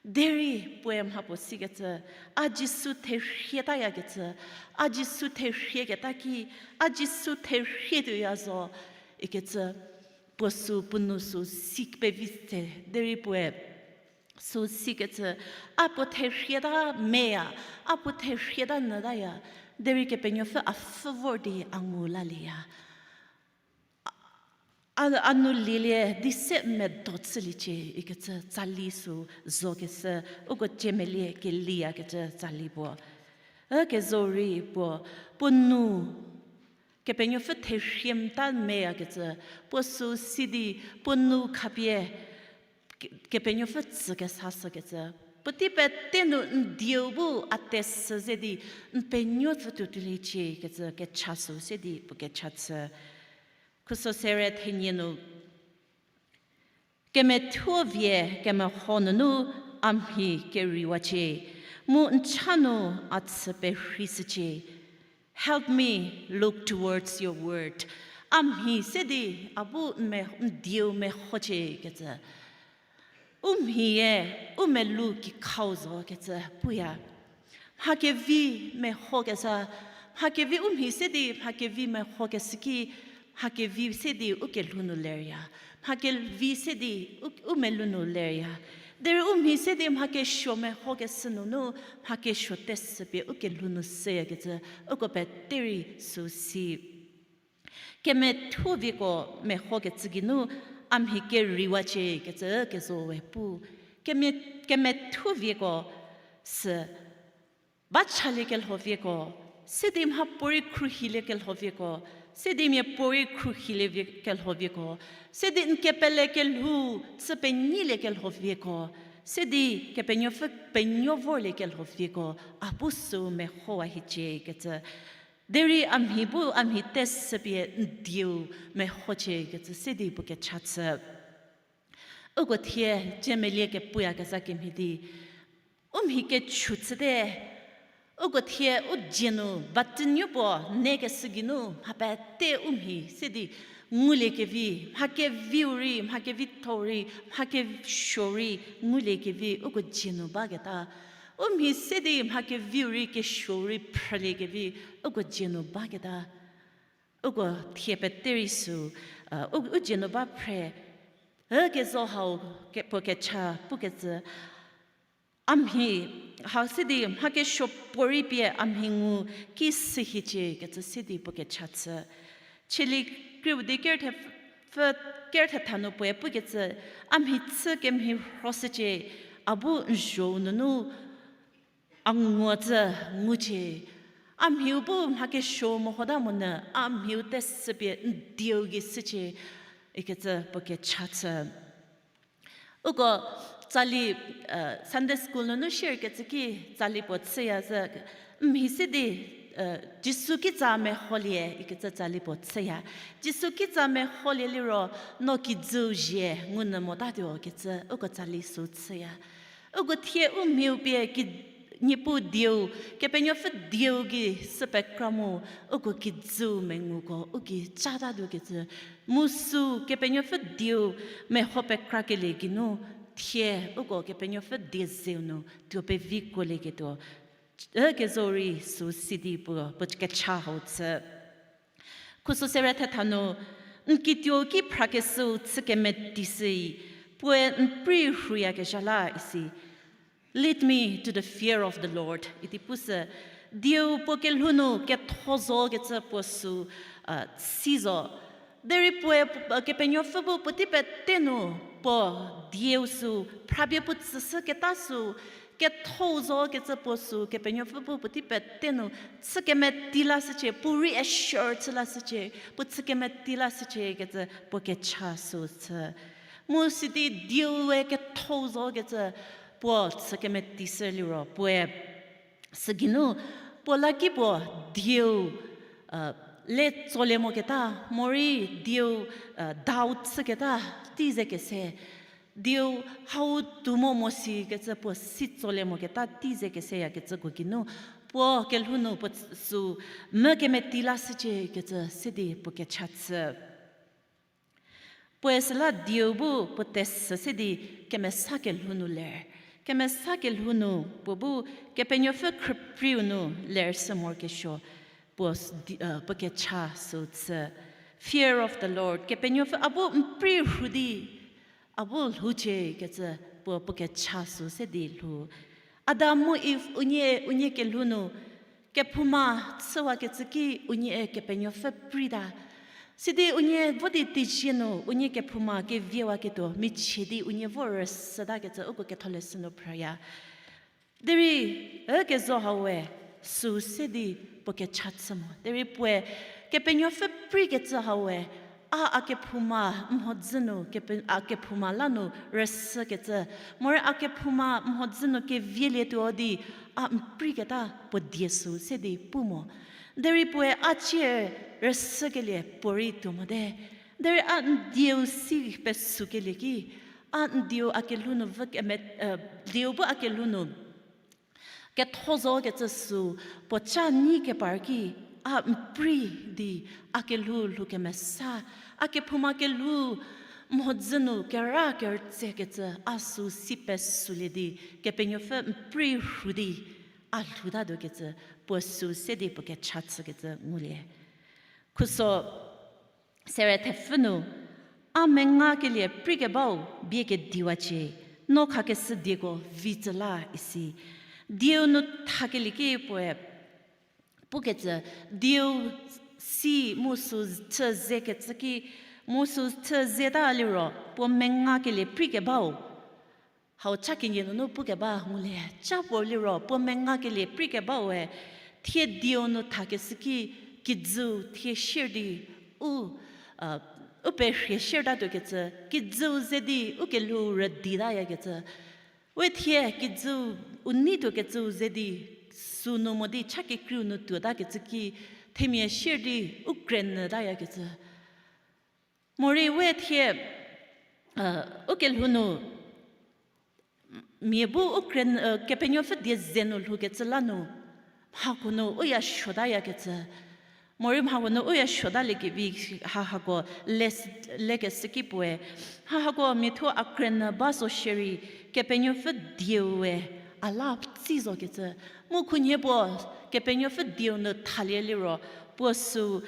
Derei puoe mha puo sikecü, a Jisu therhietayakecü, a Jisu therhieketa ki, a Jisu therhietuoya zo ikecü, puo sü puo nou sü si pevi se, derei puoe sü sikecü, a puo therhieta meya, a puo therhieta nyütaya, derei Kepenuopfü a pfhü vor di a ngu lalieya. A, a nu lielie di se medo chüliecie ikecü tsali sü zokeshü, uko ciemelie keliyakecü tsali puo. Ükezo rei puo, puo nu Kepenuopfü therhie mta meyakecü, puo sü si di, puo nu khapie, Ke-, Kepenuopfü tsü kesashükecü. Puotei pete nu n dieu bu a tesü ze di, n penuo pfü tuo tuoliecie ikecü kecha sü se di puo kecha chü. Khuso sere thenie nu, kemethuo vie kemeho nunu a mhi keriwacie, mu n cha nu a chü perhei shücie. Help me look towards your word. A mhi se di a bu n me-, n dieu mehocie ikecü. U mhie, u melou kikhau zo kecü puya. Mha kevi mehokeshü, mha kevi u mhi se di mha kevi mehokeshü ki, mha kevi se di u kelhou nu lerya. Mha kevi se di u, u melou nu lerya. Derei u mhi se di mha kesuo mehokeshü nunu, mha kesuo tesü pie u kelhou nu seyakecü, uko pete rei sü si. Kemethuo vieko mehokecü geinu, a mhi keriwacie ikecü kezo we pu. Keme-, kemethuo vieko sü ba chaliekelho vieko, se di mha puorei khruhiliekelho vieko, se di mia puorei khruhilie vie-, kelho vieko, se di n kepele kelhou chü penyiliekelho vieko, se di Kepenuopfü penuo vorliekelho vieko, a bu sü mehowa hiecie ikecü. Derei a mhi bu a mhi tesü pie n dieu mehocie ikecü se di puo kecha chü. Uko thie ciemelie kepuyakezha kemhie di, u mhi kechü chüte, uko thie u dzie nu button nuo puo nekeshü geinu mha pete u mhi se di nguliekevi, mha keviu rei, mha kevitho rei, mha kesuo rei nguliekevi uko dzie nu baketa. U mhi se di mha keviu rei kesuo rei phrüliekevi uko dzie nu baketa. Uko thie pete rei sü, u, u dzie nu ba phre, ükezo hau ke-, puo kecha pukecü, a mhi, hau se di mha kesuo puorei pie a mhi ngu ki se hiecie ikecü se di puo kecha chü. Cheli kriu di kerthe pfü, kerthetha nu puoe pukecü, a mhi chü kemhie rhoshücie, a bu n zho-u nunu a nguo tsü ngucie. A mhiu bu mha kesuo mehota monyü, a mhiu tesü pie n dieu gei shücie ikecü puo kecha chü. Uko tsali, Sunday school nunu share kecü ki tsali puo chüya zhü, mhi se di, Jisu kitsa meholie ikecü tsali puo chüya. Jisu kitsa meholie liro, no kijüu zhie ngunyü motatuo kecü uko tsali sü chüya. Uko thie u mhiu pie ki-, Niepuu dieu, Kepenuopfü dieu gei sü pekra mu, uko kijüu menguko u gei chatatuo kecü, mu sü Kepenuopfü dieu meho pekrakelie geinu, thie uko Kepenuopfü die zeu nu tuo pevikolieketuo, ükezo rei sü si di puo, puo kecha hau chü. Khuso sere thetha nu, n kituo ki phrakeshüu chü kemeti shüi, puoe n prei rhuyakezha la isi. Lead me to the fear of the Lord idi pushü. Dieu puo kelhou nu ketho zo kecü puo sü, si zo. Derei puoe, Kepenuopfü bu puotei pete nu puo dieu sü, phrapie puo tsüshü keta sü, kethou zo kecü puo sü, Kepenuopfü bu puotei pete nu chü kemeti lashücie, puo reassure chü lashücie, puo chü kemeti lashücie kecü puo kecha sü chü. Mu sidi dieue kethou zo kecü puo chü kemeti shü liro, puoe sü geinu, puo la ki puo dieu le tsolie moketa, morei dieu doubt chüketa tei ze kese, dieu hau tuo mo mo si kecü puo si tsolie moketa tei ze keseyakecüko geinu, puo kelhou nu puo sü mü kemeti lashücie kecü se di puo kecha chü. Puoe süla dieu bu puo tesü se di kemesa kelhou nu ler. Kemesa kelhou nu puo bu Kepenuopfü khrüpriu nu ler shü morokesuo, puo, puo kecha sü chü. Fear of the Lord, Kepenuopfü a bu n prei rhu di, a bu lhoucie kecü puo puo kecha sü se di lhou. Adam mu Iv unie, unie kelhou nu, kephouma chüwakecü ki unie Kepenuopfü preita. Sidi unie vo di teizie nu unie kephouma keviewaketuo michie di unie vo rüsütakecü uko ketholeshü nu phrüya. Derei, ükezo hau we, süu se di puo kecha chü mo. Derei puoe, Kepenuopfü preikecü hau we, a, a kephouma mhodzü nu, kepe-, a kephouma la nu rüsükecü, morei a kephouma mhodzü nu kevielietuo di, a n preiketa puo die süu se di pu mo. Derei puoe a cie rüsükelie puorei tuo mote. Derei a n dieu si pesukelie ki, a n dieu a kelhou nu vü keme-, dieu bu a kelhou nu ketho zokecü süu puo ca nyi kepar ki, a n prei di a kelhou lhou kemesa, a kephouma kelhou mhodzü nu kera kerütsekecü a süu si pesulie di, Kepenuopfü n prei rhu di a lhoutatuokecü puo süu se di puo kecha chükecü ngulie. Khuso sere thepfü nu, a mengakelie preikebau bie kediwacie, no khakeshü dieko vi tsü la isi. Dieu nu thakelie ki puoe pukecü, dieu si mu süu chü zekecü ki, mu süu chü zeta liro puo mengakelie preikebau hau cha kenie nunu pukeba ngulie. Cha puo liro puo mengakelie preikebau we, thie dieu nu thakeshü ki, kijüu thie sier di u, u perhie siertatuokecü, kijüu ze di u kelhou rüditayakecü. We thie kijüu u neituokecüu ze di sünu mo di cha kekreiu nu tuotakecü ki, themia sier di u krenyütayakecü. Morei we thie, u kelhou nu, mia bu u kre-, Kepenuopfü die ze nu lhoukecü la nu, mhako nu u ya suotayakecü. Morei mhako nu u ya suotaliekevi ha hako le-, lekeshü ki puoe, ha hako mia thuo a krenyü ba zo shierei, Kepenuopfü dieu we a la tsi zokecü. Mu khunhie puo Kepenuopfü dieu nu thalie liro, puo süu,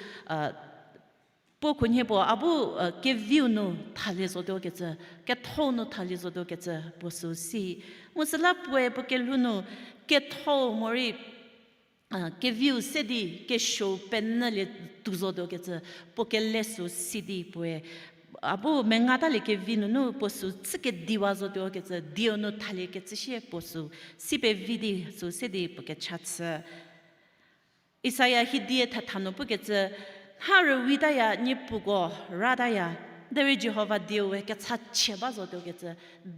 puo khunhie puo a bu, keviu nu thalie zotuokecü, kethou nu thalie zotuokecü puo süu si. Mu süla puoe puo kelhou nu kethou morei, keviu se di kesuou penyülie tuo zotuokecü, puo kele süu si di puoe, a bu mengataliekevi nunu puo süu chü kediwa zotuokecü, dieu nu thaliekecü sie puo süu si pevi di süu se di puo kecha chü. Isaia hiedie thetha nu pukecü, ha rüwitaya, niepuko rataya, derei Jihova dieu we kechachie ba zotuokecü,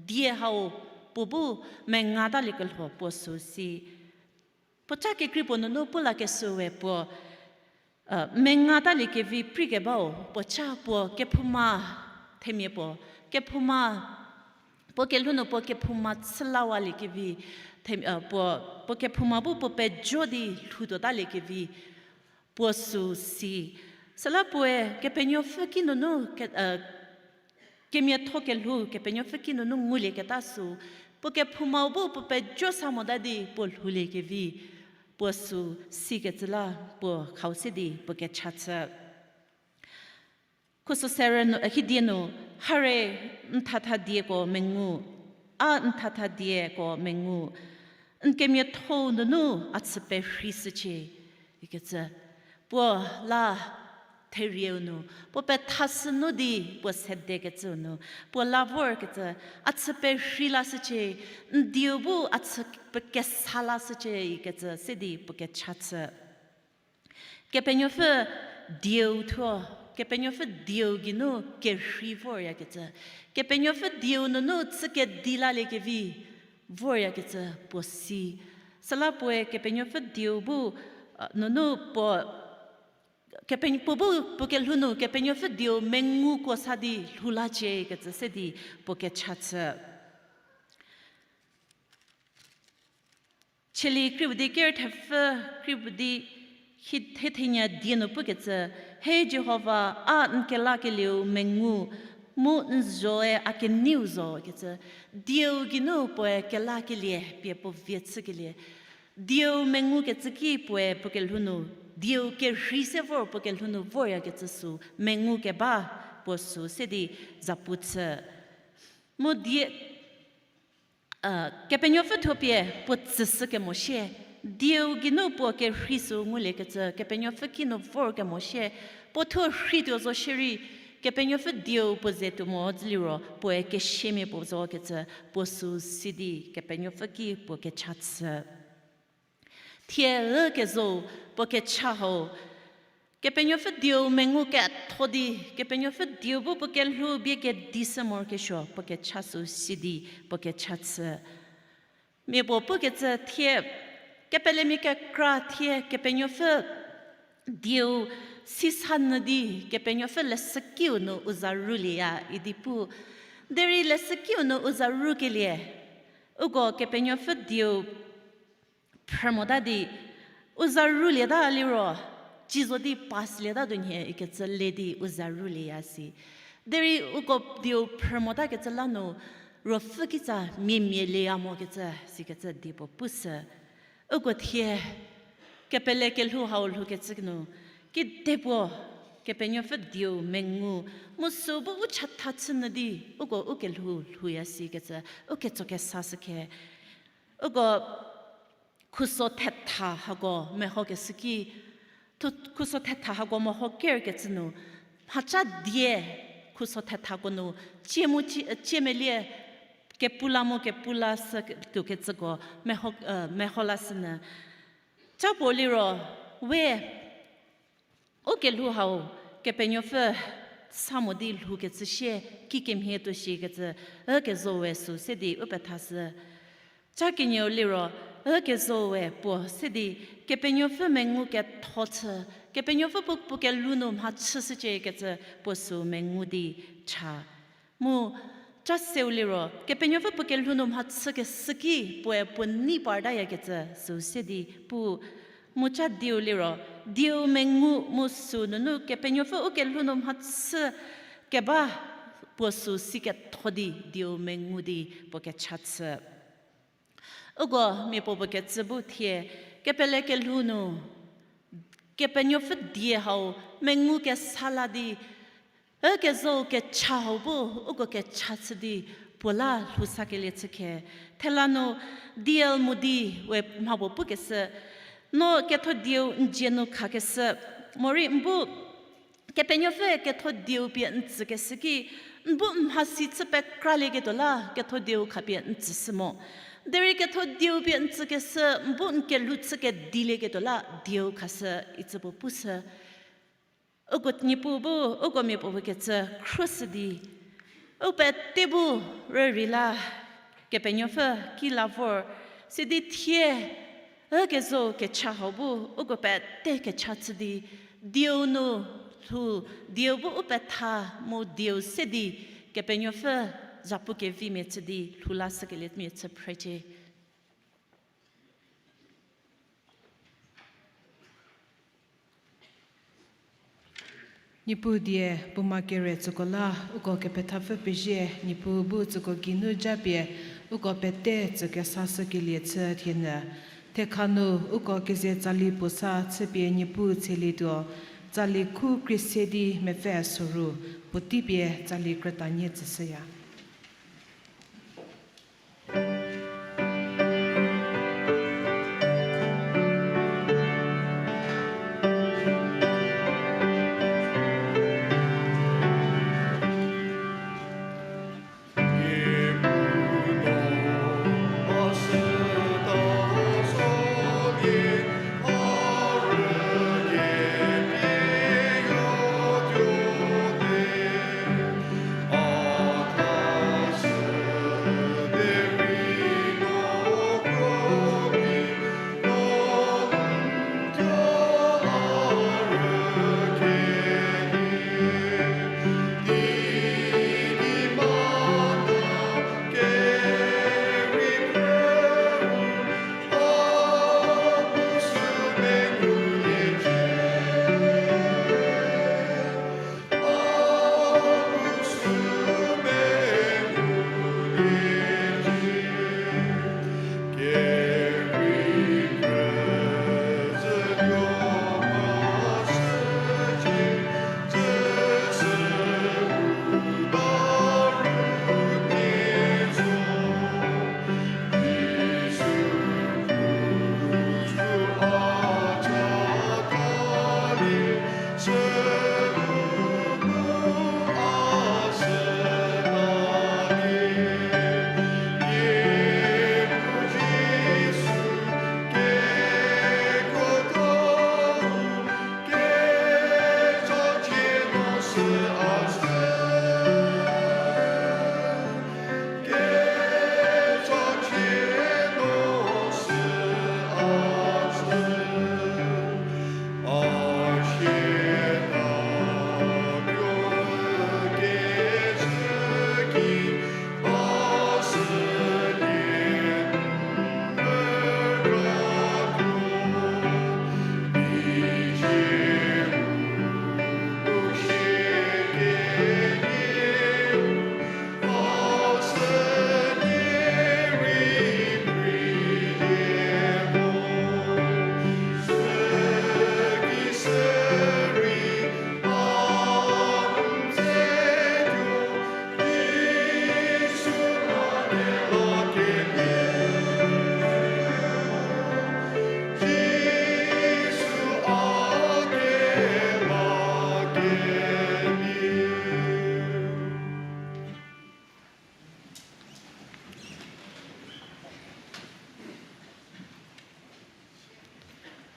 die hau puo bu mengataliekelho puo süu si. Puo ca kekrei puo nunu pu lakeshüu we puo, mengataliekevi preikebau puo ca puo kephouma, themia puo, kephouma, puo kelhou nu puo kephouma chülawaliekevi, puo, puo kephouma bu puo pejo di lhoutuotaliekevi puo süu si. Süla puoe Kepenuopfü ki nunu, kemiatho kelhou Kepenuopfü ki nunu ngulieketa süu, puo kephoumau bu puo pejo sa mota di puo lhouliekevi puo süu sikecü la puo khau se di puo kecha chü. Khuso sere nu, hiedie nu, hare n thatha dieko mengu, a n thatha dieko mengu, n kemiatho-u nunu a chü perhei shücie, ikecü. Puo la therieu nu, puo pethashü nu di puo sedekecüu nu, puo la vorkecü, a chü perhei lashücie, n dieu bu a chü pe-, kesa lashücie, ikecü se di puo kecha chü. Kepenuopfü dieu thuo, Kepenuopfü dieu geinu kerhei voryakecü. Kepenuopfü dieu nunu chü kedi laliekevi voryakecü puo si. Süla puoe Kepenuopfü dieu bu, nunu puo, Kepe-, puo bu puo kelhou nu Kepenuopfü dieu menguko sa di lhou lacie kecü se di puo kecha chü. Cheli kripuo di ker thepfü, kripuo di hi-, hie thenya die nu pukecü, He Jihova, a n kelakelieu mengu, mu n zoe a keneiu zo, kecü, dieu geinu puoe kelakelie pie puo vie chükelie. Dieu mengukecü ki puoe puo kelhou nu, dieu kerhei se vor puo kelhou nu voryakecü süu, mengu keba puo süu se di zapu chü. Mu die, Kepenuopfü thuo pie puo tsüshü kemo sie, dieu geinu puo kerhei sü nguliekecü, Kepenuopfü kinu vor kemo shie, puo thuo rheituo zo shierei, Kepenuopfü dieu puo ze tuo mo züliro, puoe kesiamia puo zokecü, puo sü si di, Kepenuopfü ki puo kecha chü. Thie ükezo puo kecha hau, Kepenuopfü dieu mengu ketho di, Kepenuopfü dieu bu puo kelhou bie kedi sü morokesuo, puo kecha sü si di, puo kecha chü. Mia puo pukecü thie, kepelemia kekra thie, Kepenuopfü dieu sisa nyü di, Kepenuopfü leshükiu nu u za rulieya idi pu. Derei leshükiu nu u za rukelie, uko Kepenuopfü dieu phrü mota di, u za rulieta liro, ci zo di pass lieta dunhie ikecü le di u za rulieya si. Derei uko dieu phrü motakecü la nu, ruopfü kitsa miamia lieya mokecü, sikecü di puo pushü. Uko thie, kepele kelhou hau lhoukecü nu, kidepuo, Kepenuopfü dieu mengu, mu sü bu u chatha chü nyü di, uko u kelhou lhouya sikecü, u ketso kesa shükhe. Uko khuso thetha hako mehokeshü ki, thu-, khuso thetha hako meho kerkecü nu, mhaca die khuso thethako nu, cie mu cie, cie melie, kepula mu kepula sü ke-, tuokecüko meho, eh, meho lashünyü. Ca puo liro, we, u kelhou hau, Kepenuopfü sa mo di lhoukecü sie, kikemhie tuo shikecü, ükezo we sü se di u pethashü. Ca kenieu liro, ükezo we puo se di, Kepenuopfü mengu ketho chü, Kepenuopfü puo, puo kelhou nu mhachüshüciekecü puo sü mengu di cha. Mu ca seu liro, Kepenuopfü puo kelhou nu mhachükeshü ki puoe puo nei partayakecü sü se di pu. Mu ca dieu liro, dieu mengu mu sü nunu Kepenuopfü u kelhou nu mhachü keba puo sü si ketho di dieu mengu di puo kecha chü. Uko mia puo puo kecü bu thie, kepele kelhou nu, Kepenuopfü die hau mengu kesa la di, ükezo kecha hau bu, uko kecha chü di, puo la lhou sakelie chükhe. Thela nu D L Moody we mha puo pukeshü, no ketho dieu n dzie nu khakeshü, morei n bu, Kepenuopfü ketho dieu pie n tsükeshü ki, n bu n mhasi chü pekralieketuo la, ketho dieu khapie n tsüshü mo. Derei ketho dieu pie n tsükeshü, n bu n kelhou chü kedilieketuo la, dieu khashü icü puo pushü. Uko Niepuu bu, uko mia puo puo kecü khruoshü di, u pete bu rürei la, Kepenuopfü ki la vor, sidi thie, ükezo kecha hau bu, uko pete kecha chü di, dieu nu lhou, dieu bu u petha mu dieu se di, Kepenuopfü zapu kevimia chü di, lhou lashükeliemia chü phrecie. Niepuu die puoma kere tsüko la, uko kepethapfü pezie, Niepuu bu tsüko geinu japie, uko pete tsükesashükelie chü thienyü. Thekha nu uko keze tsali puo sa chüpie Niepuu tselietuo, tsali khu krie se di mepfü soru, puotei pie tsali krütanie tsüshüya.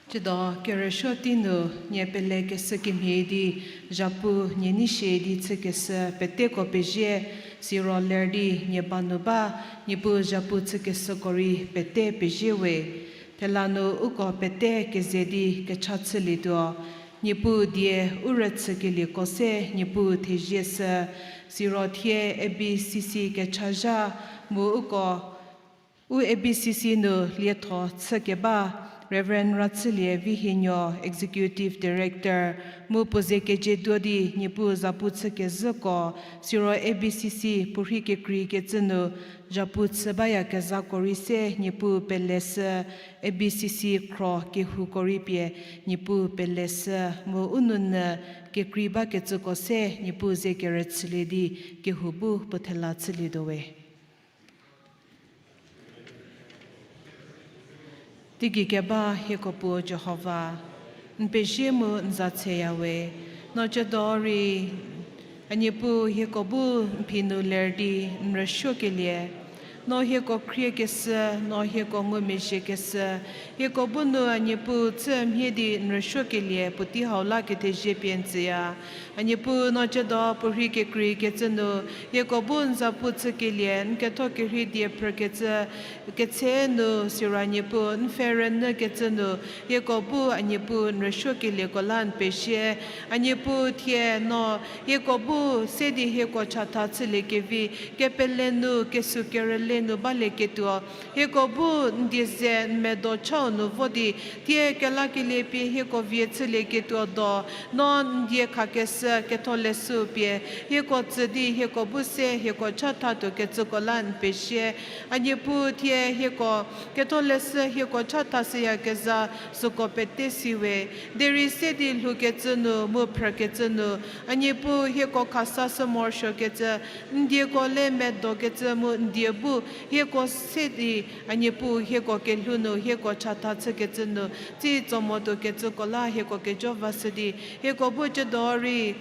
Tsiedo kerüsuo tei nu nie pelekeshü kemhie di, zhapu nie nei shie di chükeshü peteko pezie, siro ler di nie ba nu ba, Niepuu zhapu chükeshüko rei pete pezie we. Thela nu uko pete keze di kecha chülietuo. Niepuu die u rüchükelieko se Niepuu thezie shü, siro thie A B C C kechazha mu uko u A B C C nu lietho chükeba Reverend Ratsülie Vihinuo, Executive Director, mu puo ze kejietuo di Niepuu zhapu chükezhüko, siro A B C C puorhi kekreikecü nu zhapu chü bayakezhako rei se Niepuu peleshü, A B C C khro kehouko rei pie Niepuu peleshü, mu u nounyü kekrei bakecüko se Niepuu ze kerüchülie di kehou bu puo thela chülietuo we. Teigei keba hieko Puo Jihova, n pezie mu n za tseya we. No tsiedo rei a Niepuu hieko bu n phi nu ler di n rüsuokelie, no hieko khriekeshü, no hieko ngumezhiekeshü, hieko bu nu a Niepuu chü mhie di n rüsuokelie puotei hau la kethezie pie n tsüya. A Niepuu no tsiedo puorhi kekreikecü nu, hieko bu n zhapu chükelie n ketho kerhei die phrükecü, ketse nu siro a Niepuu n pfhe rünyükecü nu, hieko bu a Niepuu n rüsuokelieko la n pezie. A Niepuu thie no hieko bu se di hieko chatha chüliekevi, kepele nu, kesu kerüle nu balieketuo, hieko bu n die ze n medo chau nu vo di, tie kelakelie pie hieko vie chülieketuo do, no n die khakeshü ketholeshü pie hieko tsü di hieko bu se hieko chatha tuokecüko la n pezie. A Niepuu thie hieko ketholeshü hieko chatha shüyakezha süko pete si we, derei se di lhoukecü nu mu phrükecü nu, a Niepuu hieko khasashü morosuokecü, n dieko le medokecü mu n die bu hieko se di a Niepuu hieko kelhou nu hieko chatha chükecü nu, tsi tso mo tuokecüko la hieko kejo vashü di, hieko bu tsiedo rei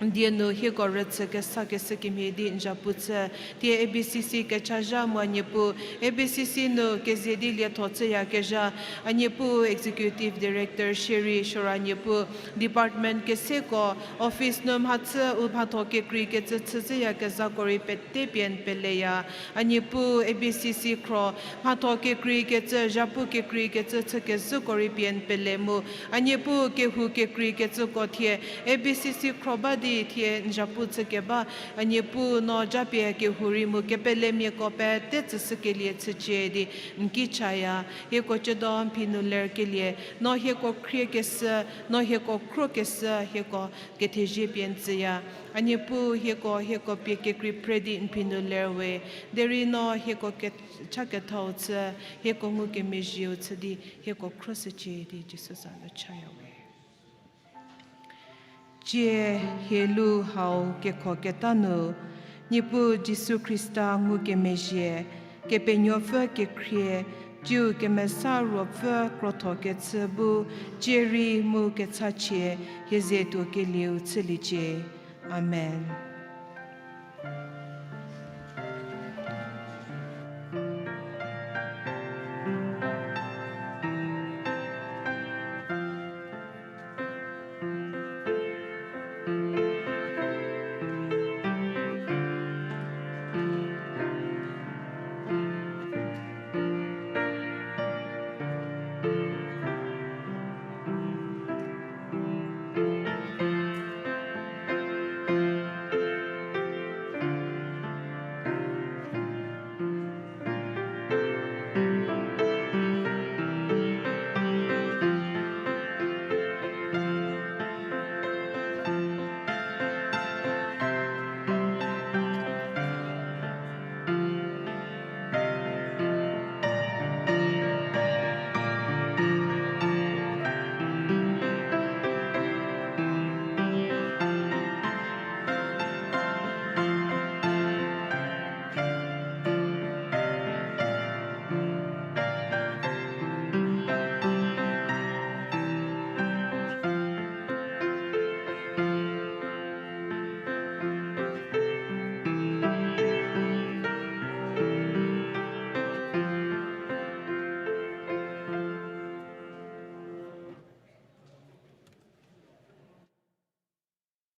n die nu hieko rüchü kesakeshü kemhie di n zhapu chü. Thie A B C C kechazha mu a Niepuu, A B C C nu keze di lietho chüyakezha, a Niepuu Executive Director shierei siro a Niepuu department keseko, office nu mhachü u mhatho kekreikecü chüzhüyakezhako rei pete pie n peleya. A Niepuu A B C C khro mhatho kekreikecü, zhapu kekreikecü chükezhüko rei pie n pele mu, a Niepuu kehou kekreikecüko thie A B C C khro ba di thie n zhapu chükeba, a Niepuu no japie kehou rei mu kepelemiako pete tsüshükelie chücie di n ki chaya. Hieko tsiedo n phi nu lerkelie, no hieko khriekeshü, no hieko khrokeshü, hieko kethezie pie n tsüya. A Niepuu hieko, hieko pie kekrei phre di n phi nu ler we, derei no hieko ke-, cha kethau chü, hieko ngukemezhieu chü di hieko khroshücie di Jisu za nu chaya we. Tsie hielu hau kekhoketa nu, Niepuu Jisu Khrista ngukemezhie, Kepenuopfü kekhrie, tsiu kemesa ruopfü krothokechü bu, tsie rei mu kechachie, hie ze tuokelieu chüliecie. Amen.